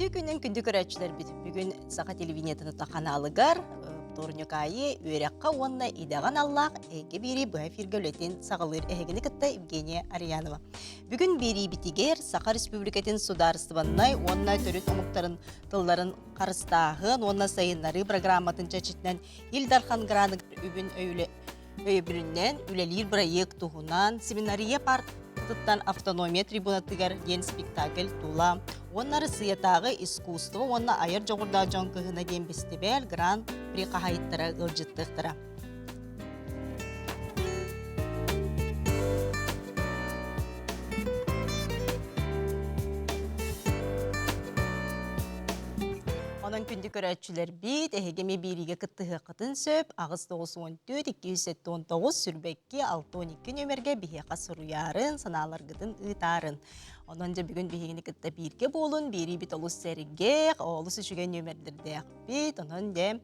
Үтүө күнүн күндү көрөөччүлэрбит. Бүгүн Саха телевидениетын ханаалыгар вторник аайы үөрэххэ уонна идэҕэ аналлаах эйгэ биэрии быһа эфиргэ үлэтин саҕалыыр эһигини кытта Евгения Арьянова. Бүгүн биэриибитигэр Саха Республикатын судаарыстыбаннай уонна төрүт омуктарын тылларын харыстааһын уонна сайыннарыы программатын чэрчитинэн Ил Дархан граныгар үбүн өйөбүлүнэн үлэлиир бырайыак туһунан семинария партыттан автономия трибунатыгар диэн спектакль тула уонна Арассыыйатааҕы искусство уонна айар дьоҕурдаах дьон кыһына диэн бэстибээл гран-при хаһаайыттара ыалдьыттыахтара. Онон күндү көрөөччүлэрбит, эһиги эмиэ биэриигэ кыттыһыаххытын сөп. 894 279 сүрбэкки 62 нүөмэргэ биһиэхэ суруйаарын, санааларгытын ыытаарын. Онон дьэ бүгүн биһигини кытта бииргэ буолун, биэриибит олус сэргэх, олус үчүгэй нүөмэрдэрдээхпит. Онон дьэ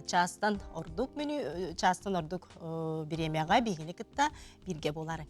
чаастан ордук меню, чаастан ордук бириэмэҕэ биһигини кытта бииргэ буоларын.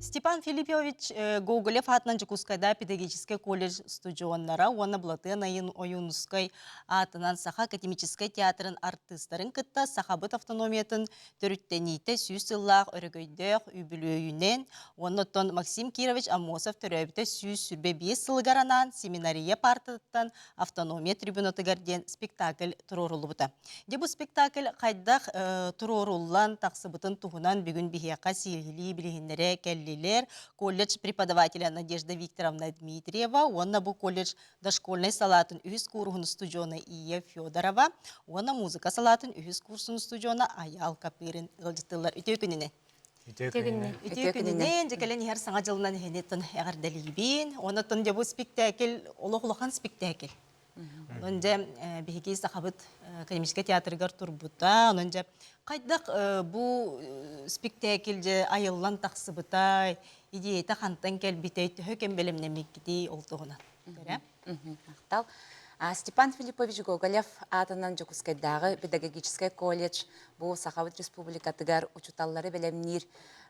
Степан Филиппович Гоголев аатынан Дьокуускайда педагогическай колледж студионнара уонна Былатыан Айын Ойуунускай аатынан Саха академическай театрын артыыстарын кытта Сахабыт автономиятын төрүттэниитэ 100 сыллаах өрөгөйдөөх үбүлүөйүнэн уонна оттон Максим Кирович Аммосов төрөөбүтэ 125 сылыгар анаан семинария паартатыттан автономия трибунатыгар диэн спектакль туруоруллубута. Дьэ бу спектакль хайдах туруоруллан тахсыбытын туһунан бүгүн биһиэхэ сиһилии билиһиннэрэ кэллилэр колледж преподавателя Надежда Викторовна Дмитриева уонна бу колледж дошкольнай салаатын үһүс кууруһун устудьуона Ия Федорова уонна музыка салаатын үһүс курсун устудьуона Айаал Капырин ыалдьыттыыллар. Үтүө күнүнэн! Үтүө күнүнэн. Үтүө күнүнэн, дьэ кэлэн иһэр саҥа дьылынан эһини эҕэрдэлиибин. Онон дьэ бу спектакль олох улахан спектакль. Онон дьэ биһиги Сахабыт академическай театрыгар турбута. Онон дьэ хайдах бу спектакль дьэ айыллан тахсыбытай, идеята хантан кэлбитэй, төһө кэм бэлэмнэммиккитий ол туһунан. Махтал. Степан Филиппович Гоголев аатынан Дьокуускайдааҕы педагогическай колледж бу Сахабыт Республикатыгар учууталлары бэлэмниир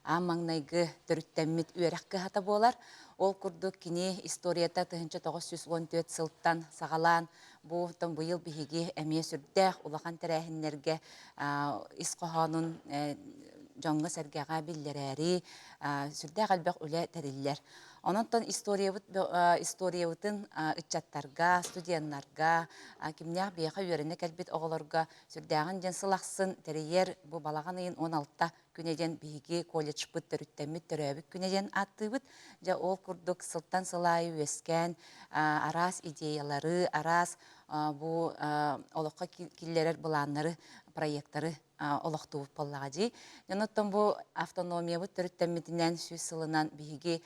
аан маҥнайгы төрүттэммит үөрэх кыһата буолар. Ол курдук кини историята 1914 сылтан саҕалаан бу быйыл биһиги эмиэ сүрдээх улахан тэрээһиннэргэ ис хоһоонун дьоҥҥо-сэргэҕэ биллэрээри сүрдээх элбэх үлэ тэриллэр. Онон историябыт историябытын ыччаттарга, студеннарга, кимнээх биһиэхэ үөрэнэ кэлбит оҕолорго сүрдээҕин диэн сыл ахсын тэрийэр бу балаҕан ыйын 16 күнэ диэн биһиги колледжпыт төрүттэммит төрөөбүт күнэ диэн ааттыыбыт. Дьэ ол курдук сылтан сыл аайы үөскээн араас идеялары, араас бу олоххо киллэрэр былааннары, проекттары олохтуубут буоллаҕа дии. Онон бу автономиябыт төрүттэммитинэн 100 сылынан биһиги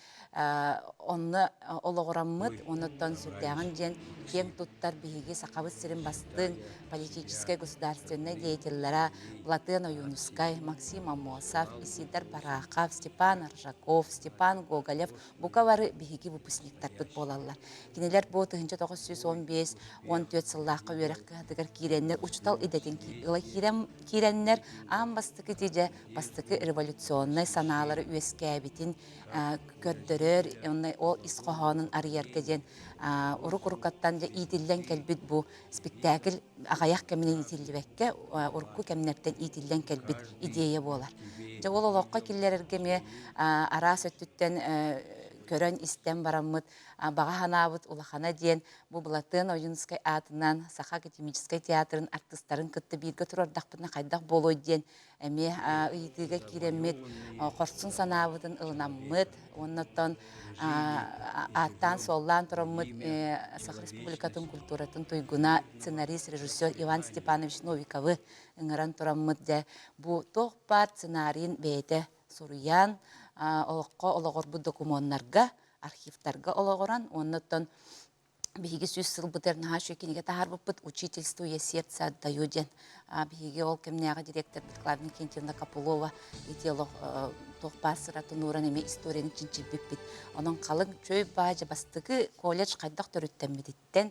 онно олоҕураммыт, онуттан сүрдээҕин диэн киэҥ туттар биһиги Сахабыт сирин бастыҥ политическай государственнай деятеллара Былатыан Ойуунускай, Максим Аммосов, Исидор Барахов, Степан Аржаков, Степан Гоголев бука бары биһиги выпускниктарбыт буолаллар. Кинилэр бу 1915 14 сыллаахха үөрэх кыһатыгар киирэннэр учуутал идэтин ыла киирэннэр аан бастакы ити бастакы революционнай санаалары үөскээбитин көрдөрөр онно ол ис хоһоонун арыйарга диэн урук-уруккаттан дьэ иитиллэн кэлбит бу спектакль аҕыйах кэминэн иитиллибэккэ урукку кэмнэртэн иитиллэн кэлбит идея буолар. Дьэ ол олоххо киллэрэргэ эмиэ араас өттүттэн көрөн-истэн бараммыт баҕа санаабыт улахана диэн бу Былатыан Ойуунускай аатынан Саха академическай театрын артыыстарын кытта бииргэ турардахпытына хайдах буолуой диэн эмиэ ыйытыыга киирэммит хорсун санаабытын ылынаммыт уонна оттон ааттаан-суоллаан тураммыт Саха Республикатын культуратын туйгуна сценарист, режиссер Иван Степанович Новиковы ыҥыран тураммыт дьэ бу туох баар сценарийын бэйэтэ суруйан олоххо олоҕурбут докумуоннарга архивтарга олоҕуран уонна оттон биһиги 100 сылбытыгар наһаа үчүгэй кинигэ таһаарбыппыт «Учительству я сердце отдаю» диэн биһиги ол кэмнээҕи директорбыт Клавдия Иннокентьевна Копылова ити олох туох баар сыратын ууран эмиэ историяны чинчийбиппит. Онон халыҥ чөй баадьа бастакы колледж хайдах төрүттэммититтэн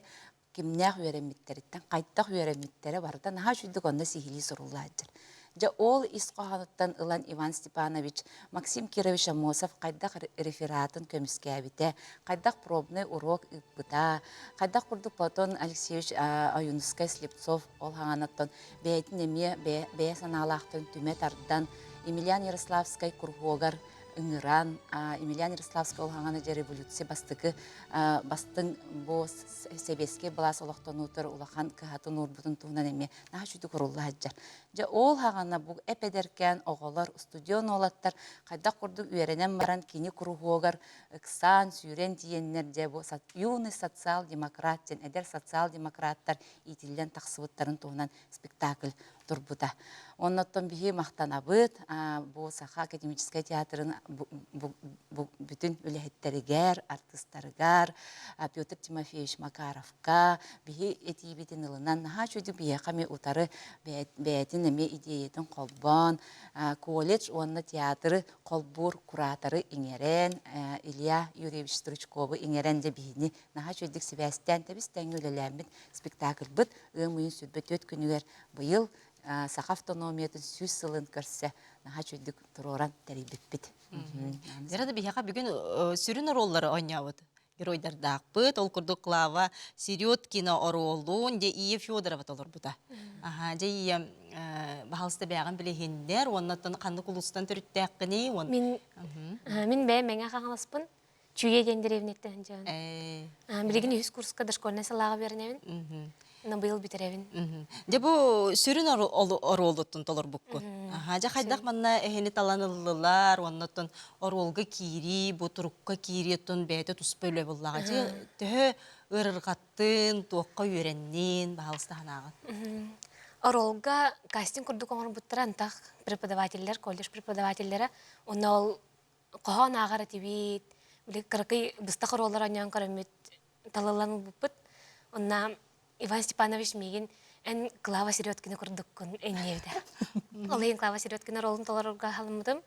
кимнээх үөрэммиттэриттэн, хайдах үөрэммиттэрэ барыта наһаа үчүгдүк онно сиһилии суруллааччыр. Дьэ ол ис хоһоонуттан ылан Иван Степанович Максим Кирович Аммосов хайдах рефератын көмүскээбитэ, хайдах пробный урок ыыппыта, хайдах курдук Платон Алексеевич Ойуунускай Слепцов ол хаҥанаттан бэйэтин эмиэ бэйэ санаалаахтан түмэ тардан Емельян Ярославскай куруһуогар ыҥыран Емельян Ярославскай ол хаҥана дьэ революция бастакы бастыҥ бу сэбиэскэй былаас олохтонуутар улахан кыһатын уурбутун туһунан эмиэ наһаа үчүгэй курулла сылдьар. Дьэ ол хаҕана бу эп-эдэркээн оҕолор, устудьуон уолаттар хайдах курдук үөрэнэн баран кини куруһуогар ыксаан, сүүрэн тиийэннэр дьэ бу юный социал-демократ диэн эдэр социал-демократтар иитиллэн тахсыбыттарын туһунан спектакль турбута. Оннуттан биһи махтанабыт бу Саха академическай театрын бүтүн үлэһиттэригэр, артыыстарыгар, Петр Тимофеевич Макаровка биһи этиибитин ылынан наһаа үчүгэй биһиэхэ эмиэ утары бэйэтин эмиэ идиэйэтин холбоон колледж уонна театры холбуур кураторы иҥэрэн Илья Юрьевич Стручкову иҥэрэн дьэ биһини наһаа үчүгэйдик сибээстээн тэбис-тэҥҥэ үлэлээммит спектакльбыт ыам ыйын 24 күнүгэр быйыл саха автономиятын 100 сылын көрсө наһаа үчүгэйдик туруоран тэрийбиппит. Дьэ да биһиэхэ бүгүн сүрүн оруоллары оонньообут геройдардаахпыт. Ол курдук Клава Середкина оруолун дьэ Ия Федорова толорбута. Аха, дьэ Ия баһалыста бэйэҕин билиһиннэр, уоннаттан ханнык улуустан төрүттээххиний? Мин мин бэйэм Мэҥэ Хаҥаласпын. Чүүйэ диэн дэриэбинэттэн дьон. Билигин үһүс курска дошкольнай салааҕа үөрэнэбин. Но быйыл бүтэрэбин. Дьэ бу сүрүн оруолуттун толорбуккун. Аха, дьэ хайдах манна эһини талан ыллылар, оннуттан оруолга киирии, бу турукка киирии бэйэтэ туспа үлэ буллаҕа. Дьэ төһө ыарырҕаттын, туохха үөрэннин, баһаалыста санааҕын. Оруолга кастинг курдук оҥорбуттара антах преподавателлэр, колледж преподавателлэрэ. Онно ол хоһоон ааҕар этибит, били кыракый быстах оруоллар оонньоон көрөммүт талыллан ылбыппыт. Онно Иван Степанович миигин эн Клава Середкина курдуккун энниэбитэ. Ол иһин Клава Середкина ролун толорорго аһылыммытым.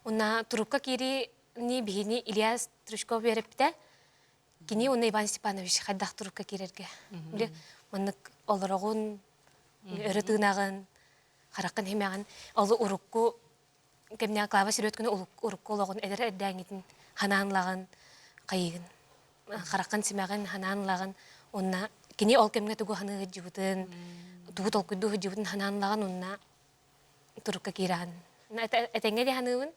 Онно турукка киириини биһини Илья Стручков үөрэппитэ. Кини уонна Иван Степанович хайдах турукка киирэргэ. Били маннык олороҕун, өрө тыынаҕын, хараххын химэҕин, ол урукку кэмнээх Клава Середкина урукку олоҕун эдэр эрдээҥҥитин ханаан ылаҕын, хайыыгын, хараххын симэҕин ханаан ылаҕын уонна кини ол кэмҥэ тугу саныы сылдьыбытын, тугу толкуйдуу сылдьыбытын ханаан ылаҕын уонна турукка киирэҕин. Этэҥҥэ дии саныыбын,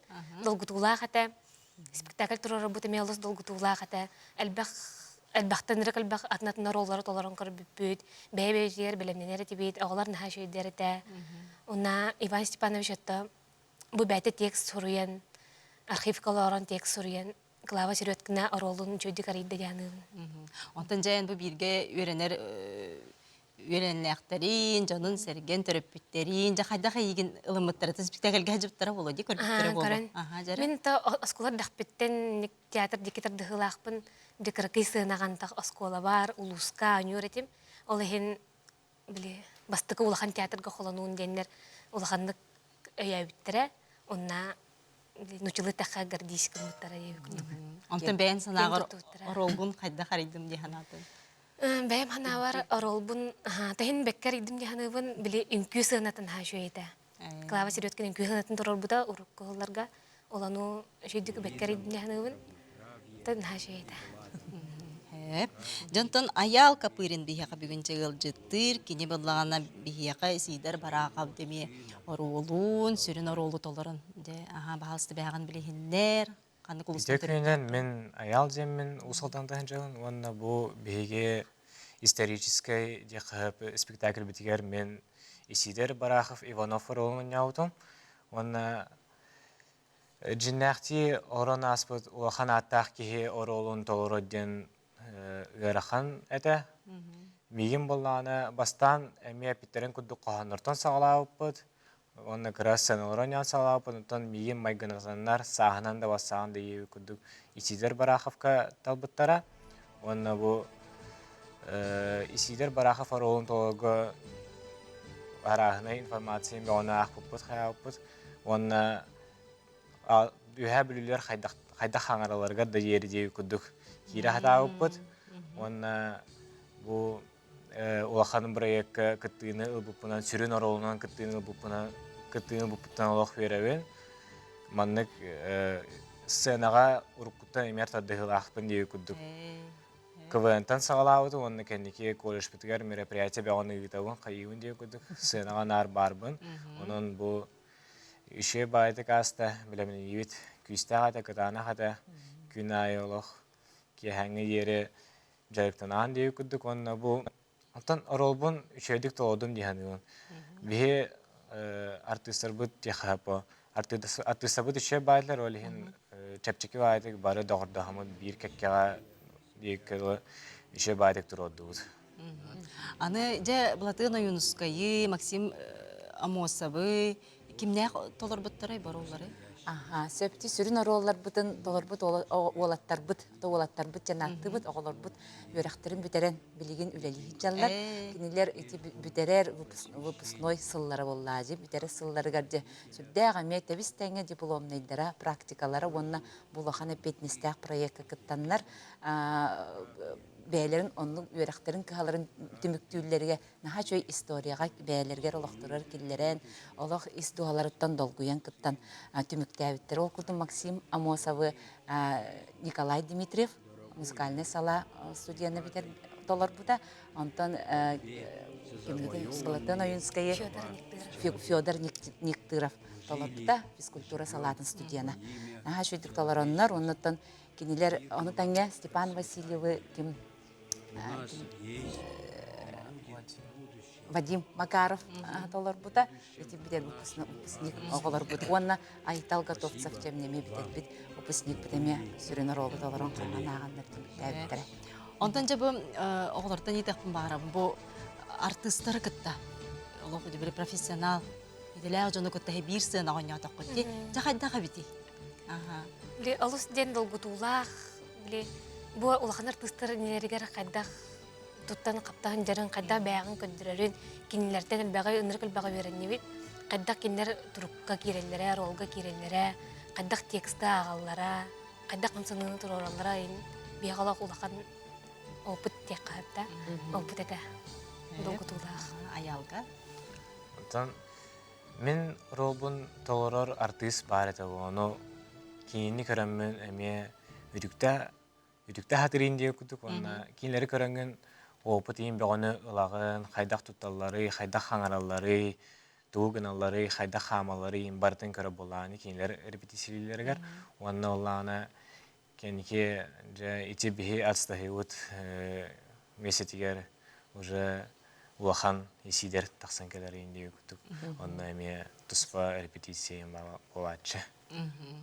долгутуулаах этэ. Спектакль туруорарбыт эмиэ олус долгутуулаах этэ. Элбэх элбэхтэн ырык элбэх атын-атын оруоллары толорон көрбүппүт, бэйэ-бэйэтигэр бэлэмнэнэр этибит, оҕолор наһаа үчүгэйдэр этэ. Уонна Иван Степанович отто бу бэйэтэ текст суруйан, архивка олорон текст суруйан, Клава Середкина оруолун үчүгэйдик арыйда диэн аныыбын. Онтон дьэ эн бу бииргэ үөрэнэр үөрэннээхтэрин, дьонун-сэргэн, төрөппүттэрин, дьэ хайдах эйигин ылыммыттара, спектакльга сылдьыбыттара буолуо дии, көрбүттэрэ буолуо. Көрөн. Мин то оскуола эрдэхпиттэн театр диэки тардыһыылаахпын, дьэ кыракый сыанаҕантах оскуола баар, улууска оонньуур этим. Ол иһин били бастакы улахан театрга холонуун диэннэр улаханнык өйөөбүттэрэ. Онна нучулы тэххэ гордись гыммыттара диэбит курдук. Онтон бэйэн санааҕар оруолгун хайдах арыйдым дии санаатын? Бэйэм санаабар оруолбун таһын бэккэ арыйдым дии саныыбын, били үҥкүү сыанатын аһа үчүгэй этэ. Клава Середкин үҥкүү сыанатын туруорбута урукку сылларга. Ол ону үчүгэйдик бэккэ арыйдым дии саныыбын. Наһаа үчүгэй этэ. Дьонтон Айаал Капырин биһиэхэ бүгүн ыалдьыттыыр. Кини буоллаҕына биһиэхэ Сидор Барахов эмиэ оруолун, сүрүн оруолу толорон. Дьэ, аһаа, баһаалыста бэйэҕин билиһиннэр. Ханнык Үтүө улууска күнүнэн мин Айаал диэммин Уус Алдантан сылдьабын уонна бу биһиги историческай диэххэ спектакльбитигэр мин Исидор Барахов Иванов оруолун оонньообутум уонна дьиннээхтии олорон ааспыт улахан ааттаах киһи оруолун толору диэн ыарахан этэ. Миигин буоллаҕына бастаан эмиэ эппиттэрин курдук хоһооннортон саҕалаабыппыт уонна кыра сценалары оонньоон саҕалаабыппыт. Онтон миигин майгынатаннар сааһынан да бассаҕын да диэбит курдук Исидор Бараховка талбыттара. Уонна бу Исидор Барахов оруолун толорго арааһынай информация бөҕөнү аахпыппыт, хайаабыппыт. Уонна Үөһээ Бүлүүлэр хайдах хайдах хаҥараларыгар да диэри диэби курдук киирэ сатаабыппыт. Уонна бу улахан бырайыакка кыттыыны ылбыппынан, сүрүн оруолунан кыттыыны ылбыппынан кыттыыны буппуттан олох үөрэбин. Маннык сценаҕа уруккуттан эмиэ тардыһыылаахпын диэби курдук КВН-тан саҕалаабытым уонна кэнники колледжпытыгар мероприятие бөҕөнү ыытабын, хайыыбын диэн курдук сценаҕа наар баарбын. Онон бу үчүгэй баайытык ааста, бэлэмнэниибит күүстээх этэ, кытаанах этэ. Күн аайы олох киэһээҥҥи диэри дьарыктанаан диэбит курдук уонна бу Оттон оруолбун үчүгэйдик толордум дии саныыбын. Биһи артыыстарбыт тиэхэпо артыыстарбыт үчүгэй баайдылар, ол иһин чэпчэки баайдык бары доҕордоһоммут биир кэккэҕэ биир үчүгэй баайдык туруордубут. Аны дьэ Былатыан Ойуунускайы, Максим Амосовы кимнээх толорбуттарай боруоллары? Аха, сөптүү сүрүн оруолларбытын толорбут уолаттарбыт, уолаттарбыт диэн ааттыыбыт, оҕолорбут үөрэхтэрин бүтэрэн билигин үлэлии сылдьаллар. Кинилэр ити бүтэрэр выпускной сыллара буоллаадьы. Бүтэрэр сылларыгар дьэ сүрдээх эмиэ тэбис-тэҥҥэ дипломнайдара, практикалара уонна бу улахан эппиэтинэстээх проекка кыттаннар бэйэлэрин оннук үөрэхтэрин кыһаларын түмүктүүллэригэр наһаа үчүгэй историяҕа бэйэлэригэр олохторугар киллэрэн, олох ис дууһаларыттан долгуйан кыттан түмүктээбиттэр. Ол курдук Максим Амосовы Николай Дмитриев музыкальнай салаа студияны бүтэр толорбута. Онтон Былатыан Ойунскайы Федор Никтыров толорбута физкультура салаатын студияна. Наһаа үчүгдүк толороннор, оннуттан кинилэр ону тэҥэ Степан Васильевы ким Вадим Макаров толорбута. Ити бүтэр выпускник оҕолорбут уонна Айтал Готовцев дьэмнэми бүтэрбит выпускникпыт эмиэ сүрүн оруолу толорон хаҥан ааҕаннар түмүктээбиттэрэ. Онтон дьэ бу оҕолортон итэхпин баҕарабын бу артыыстары кытта олох били профессионал идэлээх дьону кытта биир сыана оонньоотоххут дии. Дьэ хайдах эбитий? Аха. Били олус диэн долгутуулаах, били бу улахан артыыстар иннилэригэр хайдах туттан хаптаһын дьарын хайдах бэйэҕин көрдөрөрүн кинилэртэн элбэҕи ынырык элбэҕи үөрэннибит хайдах кинилэр турукка киирэллэрэ ролга киирэллэрэ хайдах тексты ааҕаллара хайдах хамсаныыны туруораллара биһиэхэ олох улахан опыт диэххэ сөп да опыт этэ долгутуулаах айалга Онтон мин ролбун толорор артыыс баар этэ ону кинини көрөммүн эмиэ үтүктэ үтүктэ сатыырын диэн курдук уонна кинилэри көрөҥҥүн опыт иһин бөҕөнү ылаҕын, хайдах тутталларый, хайдах хаҥаралларый, тугу гыналларый, хайдах хаамалларый барытын көрө буоллаҕына кинилэр репетицияларыгар уонна оллаҕына кэнники дьэ ити биһи отстаһыыбыт миэстэтигэр уже улахан исиидэр тахсан кэлэр диэн курдук онно эмиэ туспа репетиция буолааччы.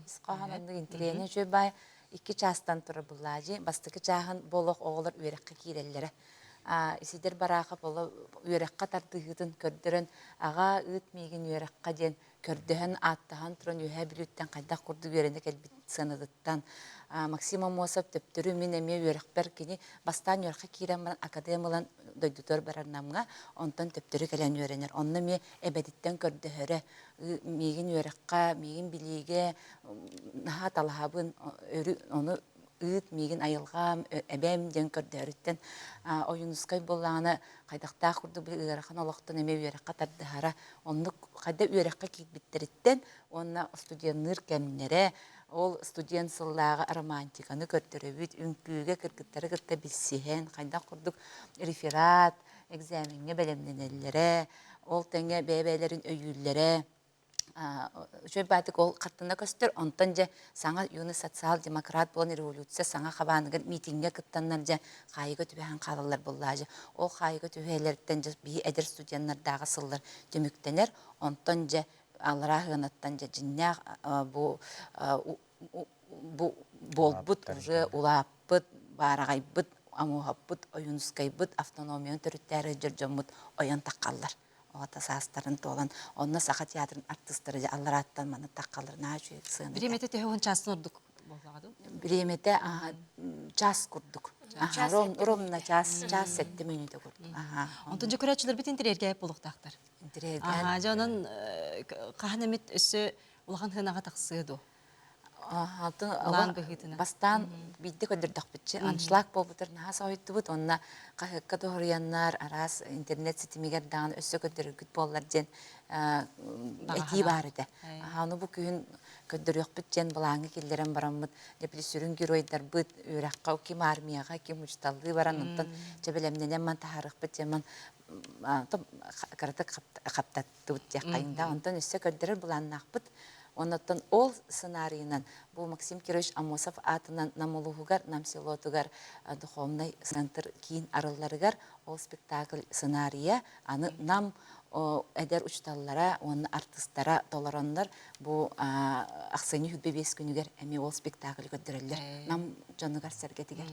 Ис хоһоон оннук интириэһинэй үчүгэй баай икки чаастан турар буллаадьы. Бастакы чааһын бу олох оҕолор үөрэххэ киирэллэрэ. Исидор Барахов оло үөрэххэ тардыһыытын көрдөрөн аҕаа ыыт миигин үөрэххэ диэн көрдөһөн ааттаһан туран Үөһээ Бүлүүттэн хайдах курдук үөрэнэ кэлбит сыанатыттан Максим Аммосов төптөрү мин эмиэ үөрэхпэр кини бастаан үөрэххэ киирэн баран академ ылан дойдутугар барар Намҥа онтон төптөрү кэлэн үөрэнэр онно эмиэ эбэтиттэн көрдөһөрө миигин үөрэххэ, миигин билиигэ наһаа талаһабын, ону ыыт миигин айылҕам, эбэм диэн көрдөһөрүттэн Ойуунускай буоллаҕына хайдахтаах курдук ыарахан олохтон эмиэ үөрэххэ тардыһара оннук хайда үөрэххэ киирбиттэриттэн уонна студенныыр кэмнэрэ ол студент сыллааҕы романтиканы көрдөрөбүт үҥкүүгэ кыргыттары кытта билсиһэн хайдах курдук реферат экзамеҥҥа бэлэмнэнэллэрэ ол тэҥэ бэйэ-бэйэлэрин өйүүллэрэ үчүгэй баатык ол хаттана көстөр онтон дьэ саҥа юный социал-демократ буолан революция саҥа хабааныгар митиҥҥэ кыттаннар дьэ хаайыга түбэһэн хаалаллар буоллаа дьэ ол хаайыга түһээлэриттэн дьэ биһи эдэр студеннардааҕы сыллар түмүктэнэр онтон дьэ аллараа сыанаттан дьэ дьиннээх бу бу буолбут уже улааппыт баараҕайбыт амуоһаппыт ойуунускайбыт автономияны төрүттээри дьоммут ойон таххаллар оҕото саастарын туолан онно саха театрын артыыстара дьэ алларааттан маны таххаллар наһаа үчүгэй сыана Бириэмэтэ төһө уон чаастан ордук буоллаҕа дуу? Бириэмэтэ час курдук. Ровно час, час сэттэ мүнүүтэ курдук. Онтон дьэ көрөөччүлэрбит интэриэргээп буолуохтаахтар. Интэриэргээн. Дьэ онон хаһан эмит өссө улахан сыанаҕа тахсыа дуо? Былаан быһыытынан. Бастаан биирдэ көрдөрдөхпүтчэ аншлаг буолбутар наһаа соһуйдубут уонна хаһыакка тоһуруйаннар араас интернет ситимигэр даҕаны өссө көрдөрөргүт буоллар диэн этии баар этэ. Ону бу күһүн көрдөрүөхпүт диэн былааҥҥа киллэрэн бараммыт дьэ сүрүн геройдарбыт үөрэххэ ким армияҕа ким учууталлыы баран онтон дьэ бэлэмнэнэн ман таһаарыахпыт диэн ман кыратык хаптаттыбыт диэххэйин да онтон өссө көрдөрөр былааннаахпыт. Оннуттан ол сценарийынан бу Максим Кирович Аммосов аатынан Нам улууһугар, Нам селотугар духовнай центр киин арылларыгар ол спектакль сценарийа аны Нам эдэр учууталлара уонна артыыстара толороннор бу ахсынньы 25 күнүгэр эмиэ ол спектакль көрдөрөллөр Нам дьонугар-сэргэтигэр.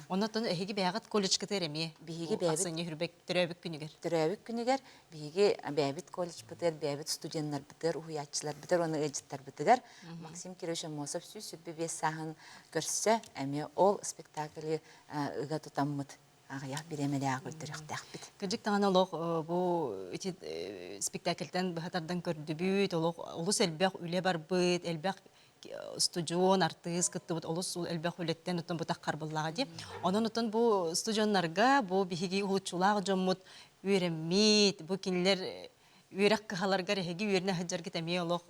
Оннуттан эһиги бэйэҕит колледжкытыгар эмиэ биһиги бэйэбит ахсынньы хүрбэк төрөөбүт күнүгэр төрөөбүт күнүгэр биһиги бэйэбит колледжпытыгар, бэйэбит студеннарбытыгар, уһуйааччыларбытыгар уонна ыалдьыттарбытыгар Максим Кирович Аммосов 125 сааһын көрсө эмиэ ол спектаклы ыга тутаммыт аҕыйах бириэмэлээх көрдөрүөхтээхпит. Кырдьык даҕаны олох бу ити спектакльтан быһа тардан көрдүбүт, олох олус элбэх үлэ барбыт, элбэх студион, артыыс кыттыбыт олус элбэх үлэттэн оттон бутах харбыллаҕа дии. Онон оттон бу студионнарга бу биһиги уһулуччулаах дьоммут үөрэммит, бу кинилэр үөрэх кыһаларыгар эһиги үөрэнэ сылдьаргыт эмиэ олох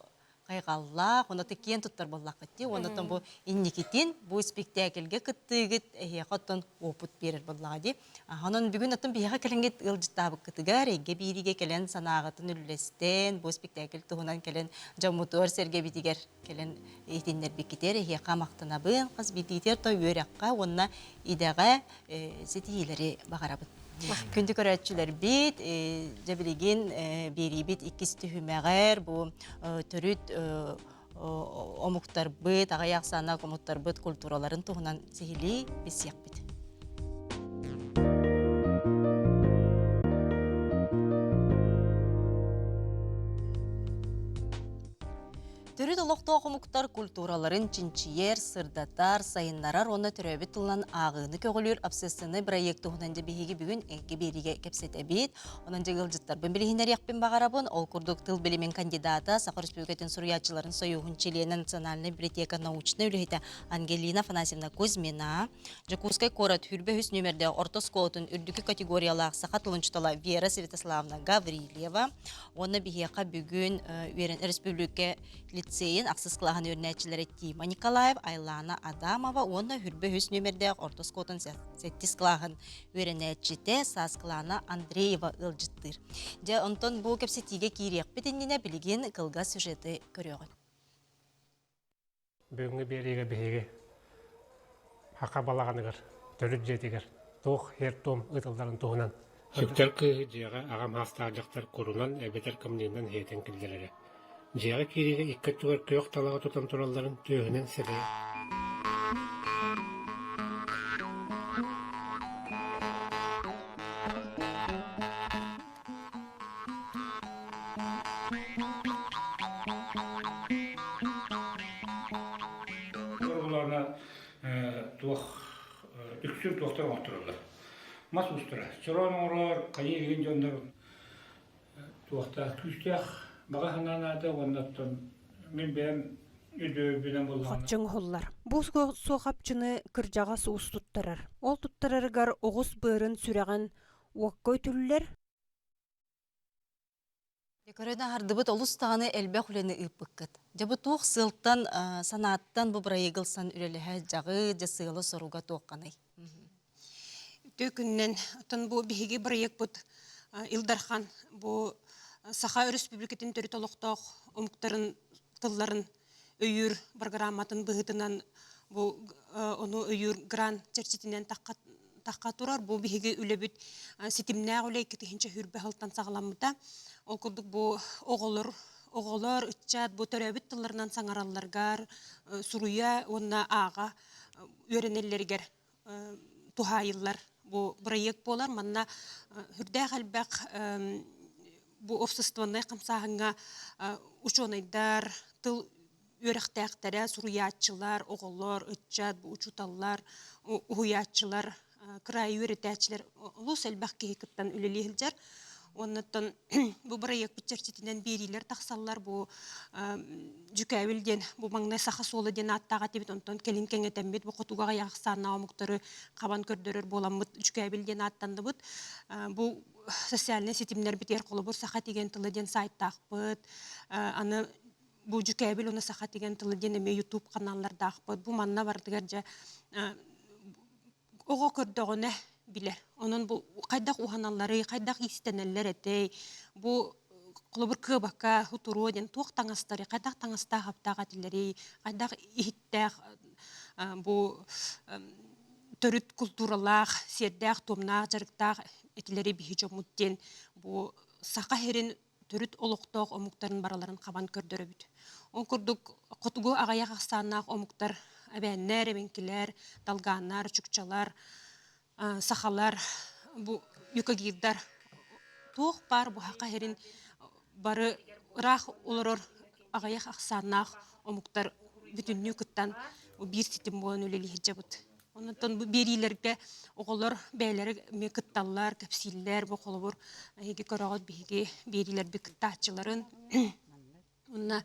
хайҕаллаах, онно киэн туттар буоллаххыт дии. Оннуттан бу инникитин бу испиктээкилгэ кыттыыгыт эһиэхэ оттон опыт биэрэр буоллаҕа дии. Онон бүгүн оттон биһиэхэ кэлэҥҥит ыалдьыттаабыккытыгар эйгэ бииригэ кэлэн санааҕытын үллэстэн, бу спектакль туһунан кэлэн дьоммутугар сэргэбитигэр кэлэн иһитиннэрбиккитигэр эһиэхэ махтанабын. Хас биирдиитигэр то үөрэххэ уонна идэҕэ ситиһиилэри баҕарабын. Күндү көрөөччүлэрбит, дьэ билигин биэриибит иккис түһүмэҕэр бу төрүт омуктарбыт, аҕыйах ахсааннаах омуктарбыт культураларын туһунан сиһилии билсиэхпит. Төрүт олохтоох омуктар культураларын чинчийэр, сырдатар, сайыннарар уонна төрөөбүт тылынан ааҕыыны көҕүлүүр общественнай бырайыак туһунан дьэ биһиги бүгүн эйгэ биэриигэ кэпсэтэбит. Онон дьэ ыалдьыттарбын билиһиннэриэхпин баҕарабын. Ол курдук тыл билимин кандидата, Саха Өрөспүүбүлүкэтин суруйааччыларын сойууһун чилиэнэ, национальнай библиотека научнай үлэһитэ Ангелина Афанасьевна Кузьмина, Дьокуускай куорат хүрбэ үс нүөмэрдээх орто оскуолатын үрдүкү категориялаах саха тылын учуутала Вера Святославовна Гаврильева уонна биһиэхэ бүгүн үөрэн өрөспүүбүлүкэ лицейин ахсыс кылааһын үөрэнээччилэрэ Тима Николаев, Айлана Адамова уонна хүрбэ үс нүөмэрдээх орто оскуолатын сэттис кылааһын үөрэнээччитэ Сааскылаана Андреева ыалдьыттыыр. Дьэ, онтон бу кэпсэтиигэ киириэхпит иннинэ билигин кылгас сюжеты көрүөҕүн. Бүгүҥҥү биэриигэ биһиги Хаха балаҕаныгар, төрүт дьиэтигэр туох һиэр-туом ыытылларын туһунан Сүктэр кыыһы дьиэҕэ аҕам саастаах дьахтар курунан эбэтэр кымньыынан иһитэн киллэрэрэ. Дьиэҕэ киириигэ икки өттүгэр күөх талаҕы тутан туралларын түөһүнэн сэрэйэ Уруулаана туох үксүн туохтар оҥоттороллор. Мас уустара. Чороон оҥорор, хайыы илин дьоннор туохтаах күүстээх баҕа санаа наада уонна оттон мин бэйэм өйдөбүлбүнэн буоллаҕына Хопчоҥ уһуллар. Бу суохапчыны кырдьаҕас уус туттарар. Ол туттарарыгар оҕус быарын сүрэҕин уокка үтүллэр, Көрөн аһардыбыт олус даҕаны элбэх үлэни ыыппыккыт. Дьэ бу туох сыалтан, санааттан бу бырайыагы ылсан үлэлэһэ дьаҕы, дьэ сыала-соруга туохханый? Үтүө күнүнэн оттон бу биһиги бырайыакпыт Ил Дархан бу Саха Өрөспүүбүлүкэтин төрүт олохтоох омуктарын тылларын өйүүр программатын быһыытынан бу ону өйүүр грант чэрчитинэн тахха турар. Бу биһиги үлэбит ситимнээх үлэ 2020 сылтан саҕаламмыта. Ол курдук бу оҕолор оҕолор, ыччат бу төрөөбүт тылларынан саҥаралларыгар, суруйа уонна ааҕа үөрэнэллэригэр туһаайыллар бу бырайыак буолар. Манна үрдээх элбэх бу общественнай хамсааһыҥҥа учуонайдар, тыл үөрэхтээхтэрэ, суруйааччылар, оҕолор, ыччат, бу учууталлар, уһуйааччылар, кыраайы үөрэтээччилэр олус элбэх киһи кыттан үлэлии сылдьар. Оннуттан бу бырайыакпыт чэрчитинэн биэриилэр тахсаллар. Бу Дьүкээбил диэн бу маҥнай саха суола диэн ааттаах этибит. Онтон кэлин кэҥэтэммит бу хотуга аҕыйах ахсааннаах омуктары хабан көрдөрөр буоламмыт Дьүкээбил диэн ааттанныбыт. Бу социальнай ситимнэрбитигэр холобур саха тиген тыла диэн сайтаахпыт. Аны бу Дьүкээбил уонна саха тиген тыла диэн эмиэ YouTube каналлардаахпыт. Бу манна барытыгар дьэ оҕо көрдөҕүнэ билэр. Онон бу хайдах уһаналларый, хайдах иистэнэллэр этэй, бу холобур кыабакка, хутуруо диэн туох таҥастары, хайдах таҥастаах аптаах этилэрий, хайдах иһиттээх бу төрүт култууралаах, сиэрдээх-туомнаах, дьарыктаах этилэри биһи дьоммут диэн бу саха сирин төрүт олохтоох омуктарын барыларын хабан көрдөрөбүт. Ол курдук хотугу аҕыйах ахсааннаах омуктар эбээннэр, эбэҥкилэр, долганнар, чукчалар, сахалар, бу юкагирдар туох баар бу саха сирин бары ыраах олорор аҕыйах ахсааннаах омуктар бүтүннүү кыттан биир ситим буолан үлэлии сылдьабыт. Онтон бу биэриилэргэ оҕолор бэйэлэрэ эмиэ кытталлар, кэпсииллэр. Бу холобур, эһиги көрөҕүт биһиги биэриилэрбит кыттааччыларын. Уонна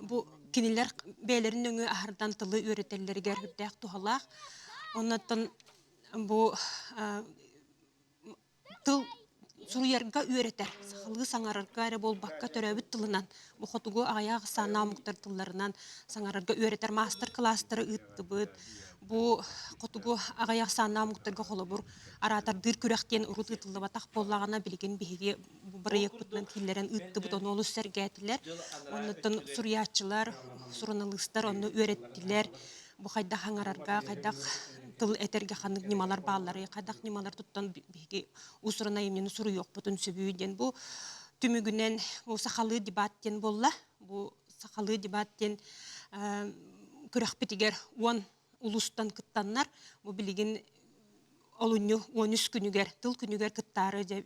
бу кинилэр бэйэлэрин нөҥүө аһардан тылы үөрэтэллэригэр үрдээх туһалаах. Оннуттан бу тыл суруйарга үөрэтэр, сахалыы саҥарарга эрэ буолбакка төрөөбүт тылынан, бу хотугу аҕыйах ахсааннаах омуктар тылларынан саҥарарга үөрэтэр маастар-кылаастары ыыттыбыт. Бу хотугу аҕыйах ахсааннаах омуктарга холобур араатардыыр күрэх диэн урут ыытыллыбатах буоллаҕына, билигин биһиги бу бырайыакпытынан киллэрэн ыыттыбыт, ону олус сэргээтилэр. Оннуттан суруйааччылар, суруналыыстар онно үөрэттилэр. Бу хайдах саҥарарга, хайдах тыл этэргэ ханнык ньымалар баалларый, хайдах ньымалар туттан биһиги уус-уран айымньыны суруйуохпутун сөбүй диэн бу түмүгүнэн бу сахалыы дебат диэн буолла. Бу сахалыы дебат диэн күрэхпитигэр 10 улуустан кыттаннар бу билигин олунньу 13 күнүгэр тыл күнүгэр кыттаары дьэ